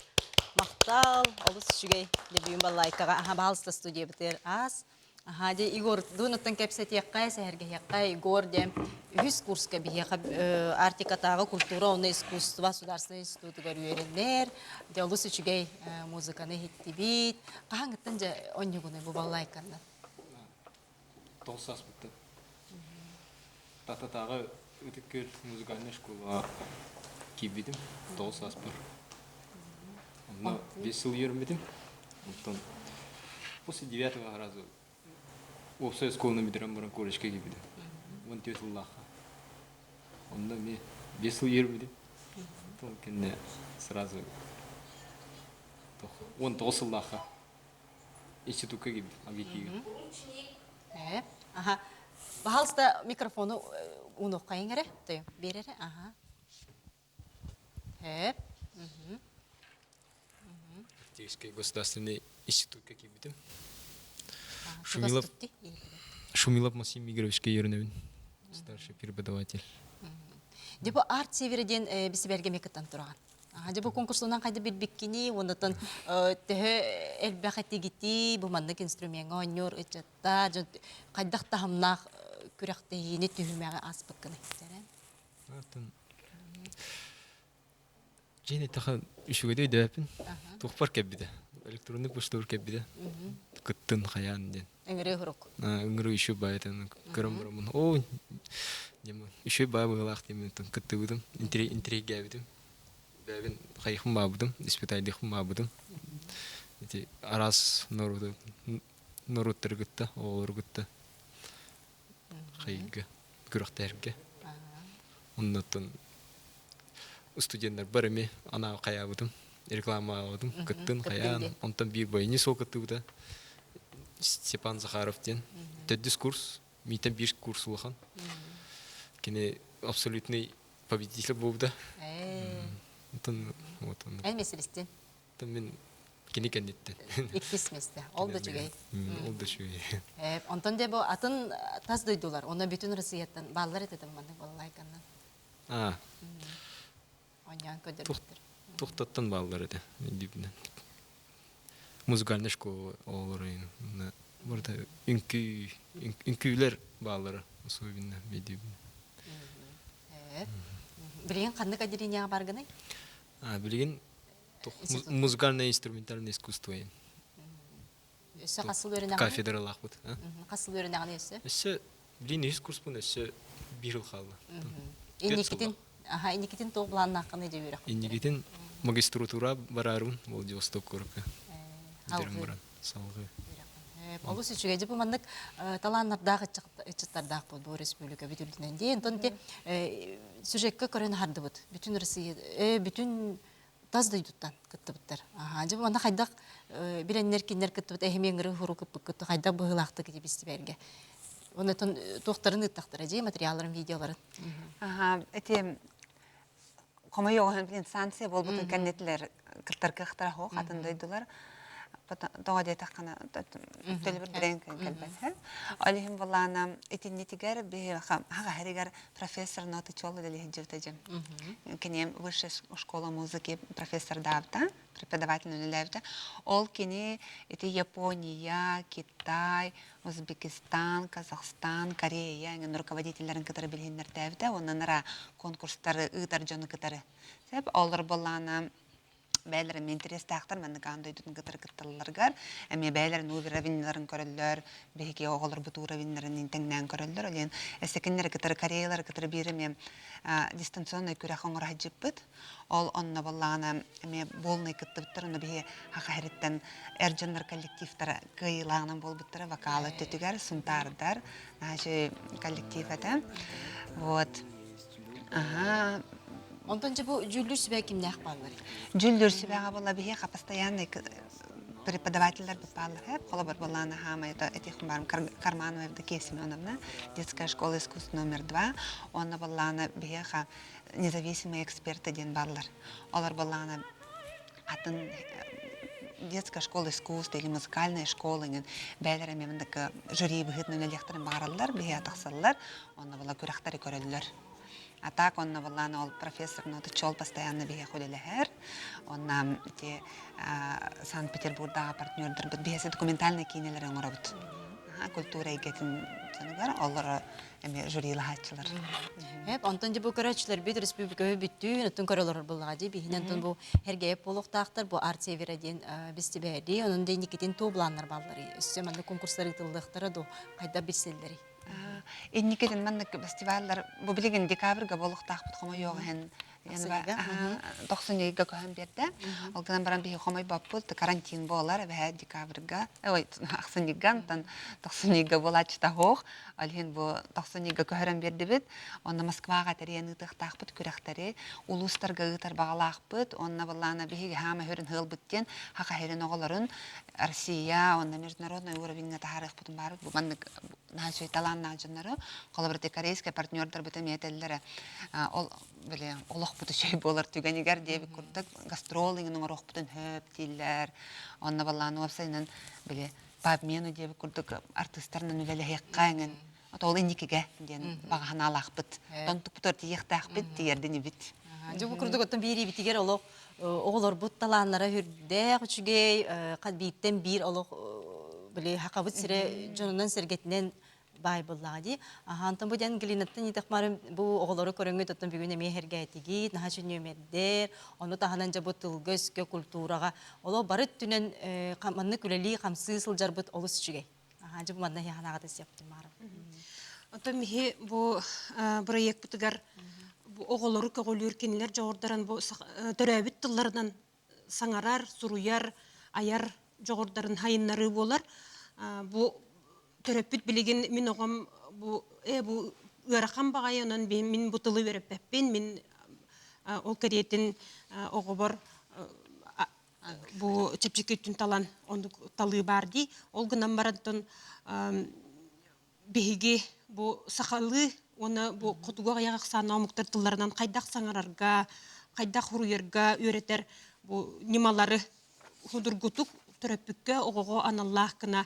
Махтал, олус үчүгэй дебюн баллайкаҕа аха баалыста студиябытыгар аас. Аха дьэ Егор дуунуттан кэпсэтиэххэ, сэһэргэһиэххэ Егор диэн үһүс курска биһиэхэ Арктикатааҕы культура уонна искусство государственнай институтугар үөрэнэр. Дьэ олус үчүгэй музыканы иһиттибит. Хаһааҥҥыттан дьэ онньугунуй бу баллайканнан? Тоҕус сааспыттан. Тататааҕы Ытык Күөл музыкальнай школаҕа киирбитим 9 сааспар. Онно 5 сыл үөрэммитим. Онтон после девятого раза уопсай оскуоланы бүтэрэн баран колледжка киирбитим. 14 сыллаахха. Онно эмиэ 5 сыл үөрэммитим. Ол кэннэ сразу 19 сыллаахха институкка киирбитим, АГИКИга. Э, аха. Пожалуйста, микрофону уунуоххайыҥ эрэ, биэр эрэ, аха. Э. Арктический государственный институтка киирбитим. Шумилов, Шумилов Максим Игоревичка үөрэнэбин. Старший преподаватель. Дьэ бу Арт Севера диэн бисибэргэ кыттан тураҕын. Дьэ бу конкурсунан хайда билбиккини, оннотон төһө элбэх этигити, бу маннык инструмеҥҥа оонньуур ыччаттар, дьон хайдах таһымнаах күрэхтэһиини түһүмэҕи ааспыккыный? Атын Дьиэн эттэхэ үчүгэйдик өйдөөппүн. Туохпар кэлбитэ. Электронный почтабар кэлбитэ. Кыттын хайаан диэн. Ыҥырыы сурук. Ыҥырыы үчүгэй баайытын көрөн бараммын. Оо, үчүгэй баай быһыылаах диэммин кыттыбытым, интригээбитим. Бэйэбин хайыхпын баабытым, испытайдыахпын баабытым. Ити араас норуоту норуоттары кытта, оҕолору кытта хайыга күрэхтэһэргэ. Оннуттан студеннарбар эмиэ анаа хайаабытым, рекламалаабытым, кыттын хайаан, онтон биир бойни суол кыттыбыта Степан Захаров диэн. Төрдүс курс, миитэн биир курс улахан. Кини абсолютный победитель буолбута. Онтон вот он. Эн меселистин. Мин кини кэнниттэн. Иккис месте. Ол да үчүгэй. Ол да үчүгэй. Онтон де бу атын тас дойдулар, онно бүтүн Россияттан бааллар этэ маннык балалайканнан. Аа. Оонньоон көрдөрбүттэр. Тухтаттан бааллар этэ дибинэн. Музыкальная школа оҕолорун барыта үҥкүү үҥкүүлэр бааллара особенно медибин. Билигин ханнык отделениеҕа баргыный? А, билигин музыкальное инструментальное искусство Өссө хас сыл үөрэнэҕиний? Кафедралаахпыт. Хас сыл үөрэнэҕиний өссө? Өссө билигин үһүс курспун өссө биир жыл хаалла. Инникитин, аха, инникитин туох былааннааххыный дии үөрэх? Инникитин магистратура бараарым Владивосток куоракка. Бүтэрэн баран салгыы. Олус үчүгэй. Дьэ бу маннык талааннардаах ыччаттардаах буолбу республика бүтүрдүнэн дии. Онтон ити сюжекка көрөн аһардыбыт. Бүтүн Россия, бүтүн тас дойдуттан кыттыбыттар. Аха, дьэ манна хайдах билэннэр кинилэр кыттыбыт эһими ыҥырыы хуру кыппыккыт хайдах быһыылаахтык ити бистибэргэ. Онтон туохтарын ыыттахтара дии материалларын, видеоларын. Аха, ити хомойуоҕун инстанция буолбутун кэннитилэр кыттар кыахтара суох атын дойдулар тоҕо диэтэххинэ төлөбүр бирэн кэлбэт ол иһин былаана итиннитигэр биһиэхэ хаһаригар профессор Нота Чоло дэлиһидживта дьэ кини высшая школа музыки профессордаабыта преподаватель үлэлээбитэ ол кини ити Япония Китай Узбекистан, Казахстан, Корея эҥин руководителлэрин кытары билиһиннэртээбитэ уонна нара конкурстары ыытар дьону кытары. Сөп, олор буоллаана бэйэлэрин эмиэ интэриэстээхтэр маннык аан дойдутун кытары кытталларыгар эмиэ бэйэлэрин уровеннарын көрөллөр биһиги оҕолорбут уровеннарын тэҥнээн көрөллөр олен эсэкиннэри кытары кореялары кытары биир эмиэ дистанционный күрэх оҥоро сылдьыппыт Ол онно буоллаҕына эмиэ буолунай кыттыбыттар, онно биһи Саха сириттэн эр дьоннор коллективтара кыайыылааҕынан буолбуттара вокал өттүтүгэр Сунтаардар наһаа коллектив этэ. Вот. Аха. Онтон дьэ бу дьүүллүүр сүбэ кимнээх бааллар? Дьүүллүүр сүбэҕэ буолла биһиэхэ постоянный преподавателлэр бааллар. Холобур буоллаҕына хаамай этих барым Карманова Евдокия Семеновна, детская школа искусств номер 2. Онно буоллаҕына биһиэхэ независимые эксперты диэн бааллар. Олор буоллаҕына атын детская школа искусств или музыкальная школа иҥин бэйэлэрэ эмиэ мындык жюри быһыытынан үлэлиэхтэрин баҕараллар, биһиэхэ тахсаллар, онно була күрэхтэри көрөллөр. А так онно буоллаан ол профессор Нотучол постоянно биһиэхэ үлэлэһэр. Онно ити Санкт-Петербургдааҕы партнердарбыт биһиэхэ документальнай киинэлэри оҥоробут. Культура эйгэтин дьонугар олоро эмиэ жюрилаһааччылар. Эп, онтон дьэ бу көрөөччүлэрбит республикаҕа бүттүүн оттон көрө олорор буоллаҕа дии. Биһинэн онтон бу Һэргэйэп буолуохтаахтар, бу Арт Севера диэн бэстибээли, онон да инникитин туох былааннар баалларый? Өссө маннык конкурстар ыытыллыахтара дуу? Хайдах билсэллэрий? Инникитин маннык фестиваллар бу билигин декабрьга буолуохтаахпыт хомойуох иһин тохсунньуга көһөн биэрдэ. Ол гынан баран биһи хомойбоппут карантин буолар эбэһэ декабрьга, ой, ахсынньыга, онтон тохсунньуга буолааччыта суох. Ол иһин бу тохсунньуга көһөрөн биэрдибит. Онно Москваҕа тэрийэн ыытыахтаахпыт күрэхтэри, улуустарга ыытар баҕалаахпыт. Онно былаана биһиги хаама өрүн ыалбыт диэн хаха иһэрин оҕолорун Россия уонна международный уровеньҥа таһаарыахпытын баарбыт. Бу маннык наһаа үчүгэй талааннаах дьоннору, холобур, корейскай партнердарбыт эмиэ этэллэрэ ол били олохпут үчүгэй буолар түгэнигэр диэбит курдук гастрол иҥин оҥоруохпутун сөп дииллэр. Онно балаан уопсайынан били по обмену диэбит курдук артыыстарынан үлэлэһиэххэ эҥин ол инникигэ диэн баҕа санаалаахпыт. Тонтукпутугар тиийиэхтээхпит тиийэрдинибит. Дьэ бу курдук оттон биэриибитигэр олох оҕолорбут талааннара үрдээх үчүгэй, бииртэн биир олох били хакабыт сирэ дьонунан-сэргэтинэн баай буоллаҕа дии. Аха, онтон бу диэн Галинаттан итэх-марын бу оҕолору көрөҥҥүт оттон бүгүн эмиэ эһэргээтигит, наһаа сүнньүөмэрдэр, ону таһынан дьэ бу тылга-өскө, культураҕа олох бары өттүнэн маннык үлэлии-хамсыы сылдьарбыт олус үчүгэй. Аха, дьэ бу манна эһиэхэ сиэптим маарым. Оттон миһи бу бырайыакпытыгар бу оҕолору көҕүлүүр кинилэр дьоҕурдарын бу төрөөбүт тылларынан саҥарар, суруйар, айар дьоҕурдарын хайыннарыы буолар. Бу төрөппүт билигин мин оҕом бу ээ бу ыарахан баҕайы онон мин бу тылы үөрэппэппин мин ол кэриэтин оҕобор бу чэпчэки өттүн талан оннук талыы баар дии. Ол гынан баран биһиги бу сахалыы уонна бу хотугу аҕыйах ахсааннаах омуктар тылларынан хайдах саҥарарга, хайдах суруйарга үөрэтэр бу ньымалары судургутук төрөппүккэ оҕоҕо аналлаах гына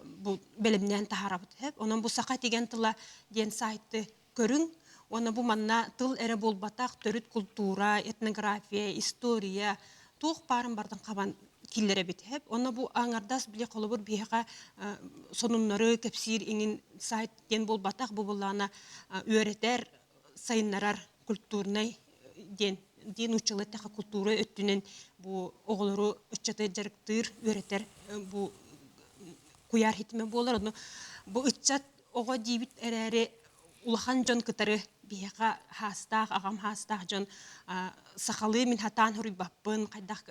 бу бэлэмнээн таһаарабыт. Онон бу саха тигэн тыла диэн сайты көрүҥ уонна бу манна тыл эрэ буолбатах төрүт култуура, этнография, история туох баарын барытын хабан киллэрэбит. Онно бу аҥардас били холобур биһиэхэ сонуннары кэпсиир иҥин сайт диэн буолбатах бу буллаана үөрэтэр, сайыннарар культурнай диэн диэн нууччалыы эттэххэ култуура өттүнэн бу оҕолору ыччаты дьарыктыыр, үөрэтэр бу куйаар хитимэ буолар. Ону бу ыччат оҕо диибит эрээри улахан дьон кытары биһиэхэ хаастаах, аҕам хаастаах дьон сахалыы мин хатаан суруйбаппын, хайдах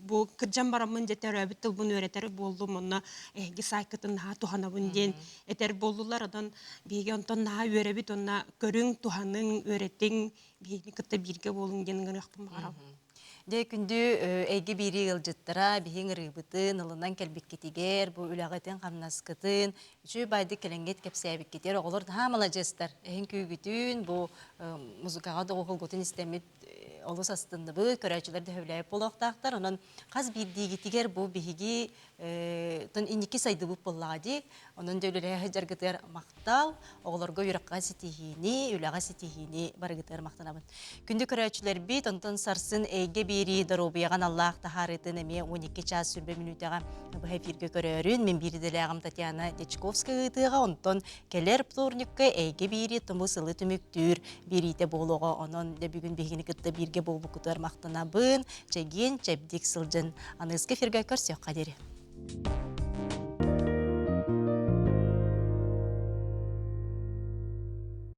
бу кырдьан бараммын дьэ төрөөбүт тылбын үөрэтэр буоллум, онно эһиги саайкытын наһаа туһанабын диэн этэр буоллулар. Онон биһиги онтон наһаа үөрэбит, онно көрүҥ, туһаныҥ, үөрэтиҥ, биһигини кытта бииргэ буолуҥ диэн ыҥырыахпын баҕарабын. Дьэ, күндү эйгэ биирии ыалдьыттара, биһиҥ ырыыбытын ылынан кэлбиккитигэр, бу үлэҕитин-хамнаскытын, үчүгэй баайдык кэлэҥҥит кэпсээбиккитигэр оҕолор наһаа маладьыастар. Эһиҥ күүгүтүн, бу музыкаҕа доҕуһулгутун истэммит олус астынныбыт, көрөөччүлэр да сөбүлээбит буолуохтаахтар. Онон хас биирдиигитигэр бу биһиги тон инники сайдыбыт буоллаҕа дии. Онон дьэ үлэлэһэ сылдьаргытыгар махтал, оҕолорго үөрэххэ ситиһиини, үлэҕэ ситиһиини барыгытыгар махтанабын. Күндү көрөөччүлэрбит, онтон сарсын эйгэ биэрии доруобуйаҕа аналлаах таһаарыытын эмиэ 12 чаас 20 мүнүүтэҕэ быһа эфиргэ көрөөрүн. Мин биир идэлээҕим Татьяна Дьячковская ыытыаҕа, онтон кэлэр вторникка эйгэ биэрии тумус сылы түмүктүүр биэриитэ буолуоҕа. Онон дьэ бүгүн биһигини кытта бииргэ буолбуккутугар махтанабын. Чэгиэн, чэбдик сылдьын. Аныгыскы эфиргэ көрсүөххэ диэри.